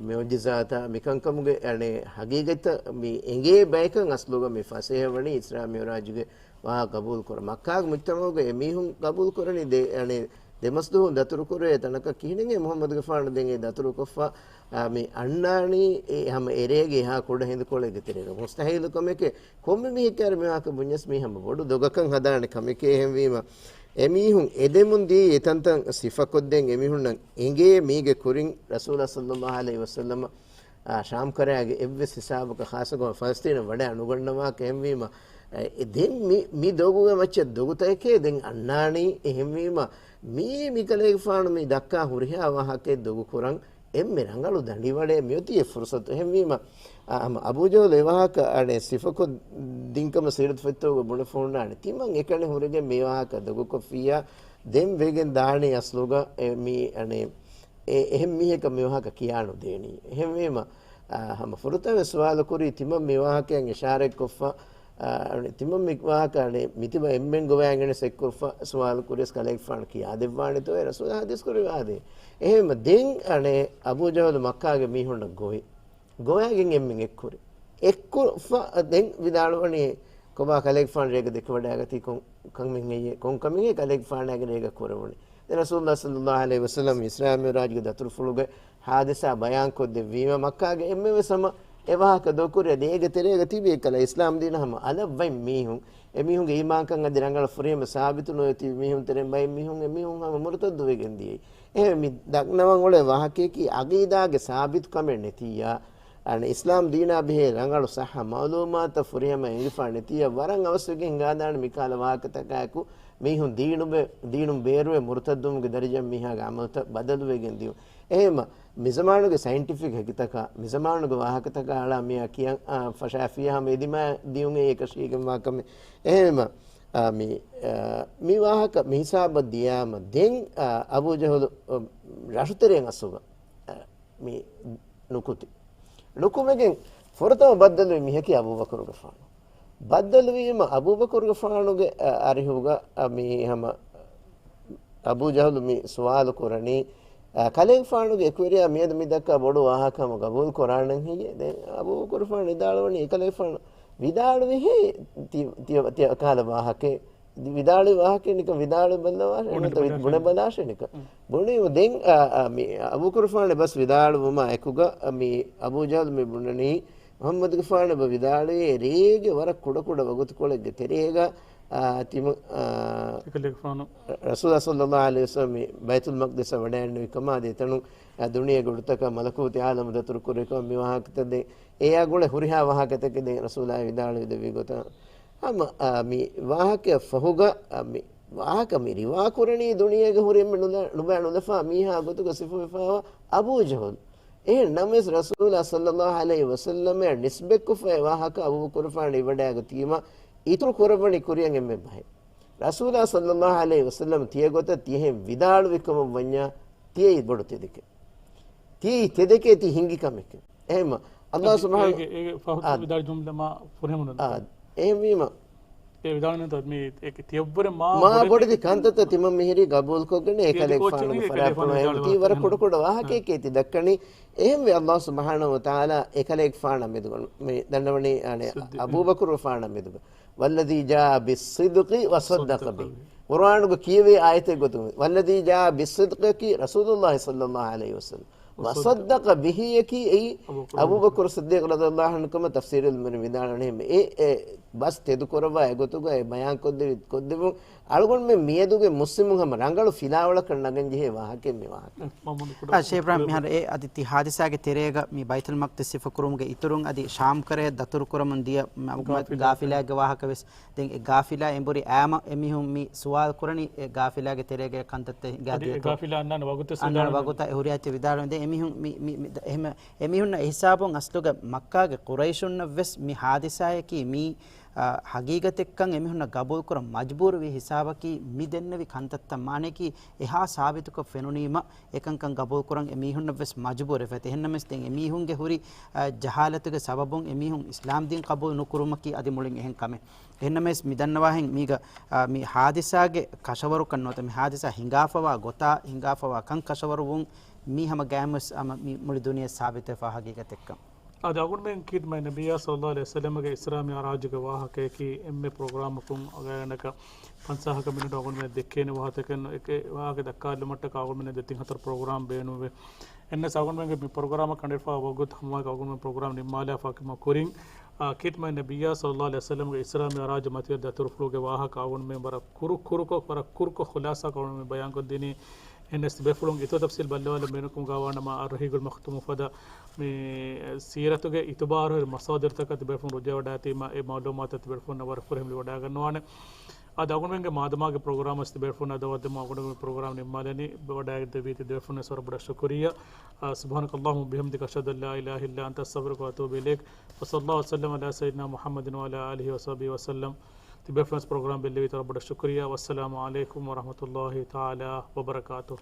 މުޢުޖިޒާތާ، މިކަންކަމުގެ އަނެއް ޙަޤީޤަތްތައް މި އެނގޭ ބަޔަކަށް އަސްލުގަ މި ފަސޭހަ ވަނީ އިސްރާ މިޢުރާޖުގެ ވާހަކަ ގަބޫލު ކުރަން. މައްކާގެ މުޖްތަމަޢުގައި އެމީހުން ގަބޫލު ކުރަނީ ދެ، އަނެ، ދެމަސްދުވަހުން ދަތުރު ކުރޭ ތަނަކަށް ކިހިނެއް މުޙައްމަދުގެފާނު ދެން އެ ދަތުރު ކޮށްފަ، އާ، މި އަންނާނީ އެ ހަމަ އެރޭގެ އެހާ ކުޑަ ހިނދުކޮޅެއްގެ ތެރޭގަ. މުސްތަޙީލު ކަމެކޭ. ކޮންމެ މީހެއްގެ އަރި މި ވާހަކަ ބުންޏަސް މީ ހަމަ ބޮޑު ދޮގަކަށް ހަދާނެ ކަމެކޭ. އެހެންވީމަ އެމީހުން އެދެމުން ދިޔައީ އެތަންތަން ސިފަކޮށްދޭން އެމީހުންނަށް އެނގޭ މީގެ ކުރިން ރަސޫލާ ޞައްލައްލާހު ޢަލައިހި ވަސައްލަމަ އާ، ޝާމް ކަރަޔާގެ އެއްވެސް ހިސާބަކަށް ޚާއްޞަކޮށް ފަލަސްޠީނަށް ވަޑައި ނުގަންނަވާކަށް. އެހެންވީމަ، އެ، ދެން މި، މި ދޮގުގެ މައްޗަށް ދޮގުތަކެކޭ ދެން އަންނާނީ. އެހެންވީމަ، މީ މިކަލޭގެފާނު މި ދައްކާ ހުރިހާ ވާހަކައެއް ދޮގު ކުރަން އެންމެ ރަނގަޅު ދަނޑިވަޅެއް މިއޮތީ އެ ފުރުސަތު. އެހެންވީމަ، އާ، ހަމަ އަބޫ ޖަހުލު އެ ވާހަކަ އަނެއް ސިފަކޮށްދިން ކަމަށް ސީރަތު ފޮތްތަކުގަ ބުނެފަ ހުންނާނެ. ތިމަން އެކަނި ހުރެގެން މި ވާހަކަ ދޮގުކޮށްފިއްޔާ ދެން ވެގެން ދާނީ އަސްލުގަ އެ މީ އަނެއް އެ، އެހެން މީހަކަށް މި ވާހަކަ ކިޔާނުދޭނީ. އެހެންވީމަ، އާ، ހަމަ ފުރަތަމަ ސުވާލު ކުރީ ތިމަން މި ވާހަކައަށް އިޝާރަތްކޮށްފަ، އާ، ތިމަން މި ވާހަކަ އަނެއް މިތިބަ އެންމެން ގޮވައިގެނެސް އެއްކޮށްފަ ސުވާލު ކުރިޔަސް ކަލޭގެފާނު ކިޔާދެއްވާނެތޯއޭ ރަސޫލާ ހަދީސް ކުރެވި ވާހަކަ. އެހެންމަ ދެން އަނެއް އަބޫ ޖަހުލު މައްކާގެ މީހުންނަށް ގޮވި. ގޮވައިގެން އެންމެން އެއްކުރި. އެއްކުރުފަ ދެން ވިދާޅުވަނީ، ކޮބާ ކަލޭގެފާނު ރޭގަ ދެކެވަޑައިގަތީ ކޮން ކަމެއް ހެއްޔޭ؟ ކޮން ކަމެއް ކަލޭގެފާނާގެ ރޭގަ ކުރެވުނީ؟ ދެން ރަސޫލުﷲ ޞައްލައްލާހު ޢަލައިހި ވަސައްލަމަ އިސްރާ މިޢުރާޖުގެ ދަތުރުފުޅުގެ ޙާދިސާ ބަޔާންކޮށްދެއްވީމަ، މައްކާގެ އެންމެވެސް ހަމަ އެ ވާހަކަ ދޮގުކުރި އަދި އޭގެ ތެރޭގަ ތިބި އެކަލަ އިސްލާމް ދީނަށް ހަމަ އަލަށްވަން މީހުން، އެމީހުންގެ އީމާންކަން އަދި ރަނގަޅަށް ފުރިހަމަ ސާބިތު ނުވެ ތިބި މީހުން ތެރެއިން ބައެއް މީހުން، އެމީހުން ހަމަ މުރުތައްދުވެގެން ދިޔައީ. އެހެން މި ދަންނަވަން އުޅޭ ވާހަކަޔަކީ ޢަޤީދާގެ ސާބިތުކަމެއް ނެތިއްޔާ، އަނެއް އިސްލާމް ދީނާ ބެހޭ ރަނގަޅު ޞައްޙަ މަޢުލޫމާތުތައް ފުރިހަމަ އެނގިފާ ނެތިއްޔާ، ވަރަށް އަވަސްވެގެން ހިނގާދާނެ މިކަހަލަ ވާހަކަތަކާއެކު މީހުން ދީނުބެ، ދީނުން ބޭރުވެ މުރުތައްދުވުމުގެ ދަރަޖައަށް މީހާގެ ޢަމަލުތައް ބަދަލުވެގެން ދިޔުން. އެހެންމަ މިޒަމާނުގެ ސައިންޓިފިކް ހެކިތަކާ، މިޒަމާނުގެ ވާހަކަތަކާ އަޅާ މިއާ ކިޔަން، އާ، ފަށާފިޔާ ހަމަ އެދިމާ ދިޔުން އެއީ އެކަށީގެންވާ ކަމެއް. އެހެންމަ، އާ، މި، އާ، މި ވާހަކަ މި ހިސާބަށް ދިޔާމަ ދެން، އާ، އަބޫ ޖަހުލު، އާ، ރަށުތެރެއިން އަސްލުގަ، އާ، މި ނުކުތި. ނުކުމެގެން ފުރަތަމަ ބައްދަލުވި މީހަކީ އަބޫބަކުރުގެފާނު. ބައްދަލުވީމަ އަބޫބަކުރުގެފާނުގެ، އަ، އަރިހުގަ، އަ، މި ހަމަ އަބޫ ޖަހުލު މި ސުވާލު ކުރަނީ، އަ، ކަލޭގެފާނުގެ އެކުވެރިޔާ މިއަދު މި ދައްކާ ބޮޑު ވާހަކަ ހަމަ ގަބޫލު ކުރާނަން ހެއްޔޭ؟ ދެން އަބޫބަކުރުފާނު ވިދާޅުވަނީ، އެކަލޭގެފާނު ވިދާޅުވިހޭ ތި، ތި، ތި ކަހަލަ ވާހަކައެއް. ވިދާޅުވި ވާހަކައެއް ނިކަން ވިދާޅުވި ބަލަވާށޭ، ނުވަތަ ވި، ބުނެބަލާށޭ ނިކަން. ބުނީމަ ދެން، އާ، އާ، މި އަބޫބަކުރުފާނު ބަސް ވިދާޅުވުމާ އެކުގަ، އާ، މި އަބޫ ޖަހުލު މި ބުނަނީ، މުޙައްމަދުގެފާނު އެބަ ވިދާޅުވި ރޭގެ ވަރަށް ކުޑަކުޑަ ވަގުތުކޮޅެއްގެ ތެރޭގަ، އާ، ތިމަ، އާ، އެކަލޭގެފާނު ރަސޫލާ ޞައްލައްލާހު ޢަލައިހި ވަސައްލަމަ މި ބައިތުލް މަޤްދިސަށް ވަޑައިންނެވި ކަމާ ދެން އެތަނުން، އާ، ދުނިޔޭގެ އުޑުތަކަށް މަލަކޫތީ ޢާލަމު ދަތުރު ކުރި ކަމަށް މި ވާހަކަތައް ދެން އެއާ ގުޅޭ ހުރިހާ ވާހަކަތަކެއް ދެން ރަސޫލާ ވިދާޅުވި ދެއްވި ގޮތަށް ހަމަ، އާ، މި ވާހަކައަށް ފަހުގަ، އާ، މި ވާހަކަ މި ރިވާ ކުރަނީ ދުނިޔޭގެ ހުރި އެންމެ ނުލަ، ނުބައި ނުލަފާ މީހާ ގޮތުގަ ސިފަވެފައިވާ އަބޫ ޖަހުލް. އެހެން ނަމަވެސް ރަސޫލާ ޞައްލައްލާހު ޢަލައިހި ވަސައްލަމައަށް ނިސްބަތްކޮށްފައި ވާހަކަ އަބޫބަކުރުފާނު އިވަޑައިގަތީމަ އިތުރު ކުރައްވަނީ ކުރިއަށް އެންމެ ބަހެއް. ރަސޫލާ ޞައްލައްލާހު ޢަލައިހި ވަސައްލަމަ ތިޔަގޮތަށް ތިޔަހެން ވިދާޅުވި ކަމަށް ވަންޏާ ތިޔައީ ބޮޑު ތެދެކެއް. ތިޔައީ ތެދެކޭ ތި ހިނގި ކަމެކޭ. އެހެންމަ ﷲ ސުބްޙާނަހޫ، އޭގެ، އޭގެ ފަހު އާ، ވިދާޅު ޖުމްލަ މާ ފުރިހަމަ ނުވޭ. އާ، އެހެންވީމަ، އެ ވިދާޅުވަނީ މި އެކި ތިޔައްވުރެ މާ މާ ބޮޑެތި، ބޮޑެތި ކަންތައްތައް ތިމަން މިހިރީ ގަބޫލުކޮށްގެން އެކަލޭގެފާނުގެ ފަރާތުން އެހެން ތީ ވަރަށް ކުޑަކުޑަ ވާހަކައެކޭ ތި ދައްކަނީ. އެހެންވެ ﷲ ސުބްޙާނަހޫ ވަތަޢާލާ އެކަލޭގެފާނާ މެދުގަ މި ދަންނަވަނީ، އަނެއް، އަބޫބަކުރުފާނާ މެދުގަ. والذي جاء بالصدق وصدق به. ޤުރުއާނުގަ ކިޔެވޭ އާޔަތެއް ގޮތުން، والذي جاء بالصدق އަކީ ރަސޫލުﷲ ޞައްލައްލާހު ޢަލައިހި ވަސައްލަމް. وصدق به އަކީ އެއީ އަބޫބަކުރު ޞިއްދީޤު ރަޟިޔައްލާހު ޢަންހު ކަމަށް ތަފްސީރު ޢިލްމުވެރިން ވިދާޅުވަނީ. އެ، އެ ބަސް ތެދުކުރައްވާ އެގޮތުގަ އެ ބަޔާން ކޮށްދެވި، ކޮށްދެވުން އަޅުގަނޑުމެން މިއަދުގެ މުސްލިމުން ހަމަ ރަނގަޅު ފިލާވަޅަކަށް ނަގަން ޖެހޭ ވާހަކައެއް މި ވާހަކަ. އާ، ޝޭޚް އިބްރާހިމް މިހާރު އެ އަދި ތި ހާދިސާގެ ތެރޭގަ މި ބައިތުލް މަޤްދިސް ސިފަކުރުމުގެ އިތުރުން އަދި ޝާމް ކަރައެއް ދަތުރުކުރަމުން ދިޔަ ގާފިލާ. ގާފިލާގެ ވާހަކަވެސް. ދެން އެ ގާފިލާ އެނބުރި އައިމަ އެމީހުން މި ސުވާލު ކުރަނީ އެ ގާފިލާގެ ތެރޭގަ ކަންތައްތައް ހިނގާ އަދި އެ ދިޔަތޯ؟ ގާފިލާ އަންނާނެ ވަގުތެއް އަންނާނެ ވިދާޅުވެ. ވަގުތަށް އެ ހުރިހާ ތި ވިދާޅުވެ. ދެން އެމީހުން މި، މި، މި، އެހެމަ، އެމީހުންނަށް އެހިސާބުން އަސްލުގަ މައްކާގެ ޤުރައިޝުންނަށްވެސް މި ހާދިސާއަކީ މީ، އާ، ހަގީގަތެއްކަން އެމީހުންނަށް ގަބޫލުކުރަން މަޖްބޫރުވި ހިސާބަކީ މި ދެންނެވި ކަންތައްތައް މާނައަކީ އެހާ ސާބިތުކޮށް ފެނުނީމަ އެކަންކަން ގަބޫލުކުރަން އެމީހުންނަށްވެސް މަޖުބޫރެވޭތޯ. އެހެންނަމަވެސް ދެން އެމީހުންގެ ހުރި، އަ، ޖަހާލަތުގެ ސަބަބުން އެމީހުން އިސްލާމްދީން ޤަބޫލު ނުކުރުމަކީ އަދި މުޅިން އެހެން ކަމެއް. އެހެންނަމަވެސް މި ދަންނަވާހެން މީގަ، އަ، މި ހާދިސާގެ ކަށަވަރުކަން ނުވަތަ މި ހާދިސާ ހިނގާފަވާ ގޮތާ، ހިނގާފަވާ ކަން ކަށަވަރުވުން މީ ހަމަ ގައިމުވެސް ހަމަ މި މުޅި ދުނިޔެ ސާބިތުވެފަ ހަގީގަތެއްކަން. އަދި އަޅުގަނޑުމެން ޚިދްމަތް ނަބިއްޔާ ޞައްލައްލާހު ޢަލައިހި ވަސައްލަމްގެ އިސްރާ މިޢުރާޖުގެ ވާހަކަޔަކީ އެންމެ ޕްރޮގްރާމަކުން ގާތްގަނޑަކަށް ފަންސާހަކަށް މިނެޓު އަޅުގަނޑުމެން ދެއްކޭނެ ވާހަކަތަކެއް އެކެ ވާހަކަ ދައްކާލުމަށްޓަކާ އަޅުގަނޑުމެންނަށް ދެތިން ހަތަރު ޕްރޮގްރާމް ބޭނުންވޭ. އެންނަސް އަޅުގަނޑުމެންގެ މި ޕްރޮގްރާމަށް ކަނޑައެޅިފަ ވަގުތު ހަމައެކަނި އަޅުގަނޑުމެން ޕްރޮގްރާމް ނިންމާލާފަ ކުރިން، އާ، ޚިދްމަތް ނަބިއްޔާ ޞައްލައްލާހު ޢަލައިހި ވަސައްލަމްގެ އިސްރާ މިޢުރާޖު މަތިވެރި ދަތުރުފުޅުގެ ވާހަކަ އަޅުގަނޑުމެން ވަރަށް ކުރު ކުރުކޮށް، ވަރަށް ކުރުކޮށް ޚުލާޞާކޮށް އަޅުގަނޑުމެން ބަޔާންކޮށްދިނީ. އެންނަސް ތިބޭފުޅުން އިތުރު ތަފްސީލް ބައްލަވާލަން ބޭނުންކަމުގަ ވާނަމަ، އައްރަހީޤުލް މަޚްތޫމު ފަދަ މި ސީރަތުގެ އިތުބާރު މަޞާދިރުތަކަށް ތިބޭފުޅުން ރުޖޫޢަވެވަޑައިގަތީމަ، އެ މަޢުލޫމާތު ތިބޭފުޅުންނަށް ވަރަށް ފުރިހަމަ ވަޑައިގަންނަވާނެ. އަދި އަޅުގަނޑުމެންގެ މާދަމާގެ ޕްރޮގްރާމަށް ތިބޭފުޅުންނަށް ދަޢުވަތު ދެމުން އަޅުގަނޑުމެން ޕްރޮގްރާމް ނިންމާލަނީ. ވަޑައިގެންދެވީތީ ތިބޭފުޅުންނަށް ވަރަށް ބޮޑަށް ޝުކުރިއްޔާ. އާ، سبحانك اللهم وبحمدك، أشهد أن لا إله إلا أنت، أستغفرك وأتوب إليك. وصلى الله وسلم على سيدنا محمد وعلى آله وصحبه وسلم. ތިބޭފުޅުންނަށް ޕްރޮގްރާމް ބެއްލެވީތީ ވަރަށް ބޮޑަށް ޝުކުރިއްޔާ. والسلام عليكم ورحمة الله تعالى وبركاته.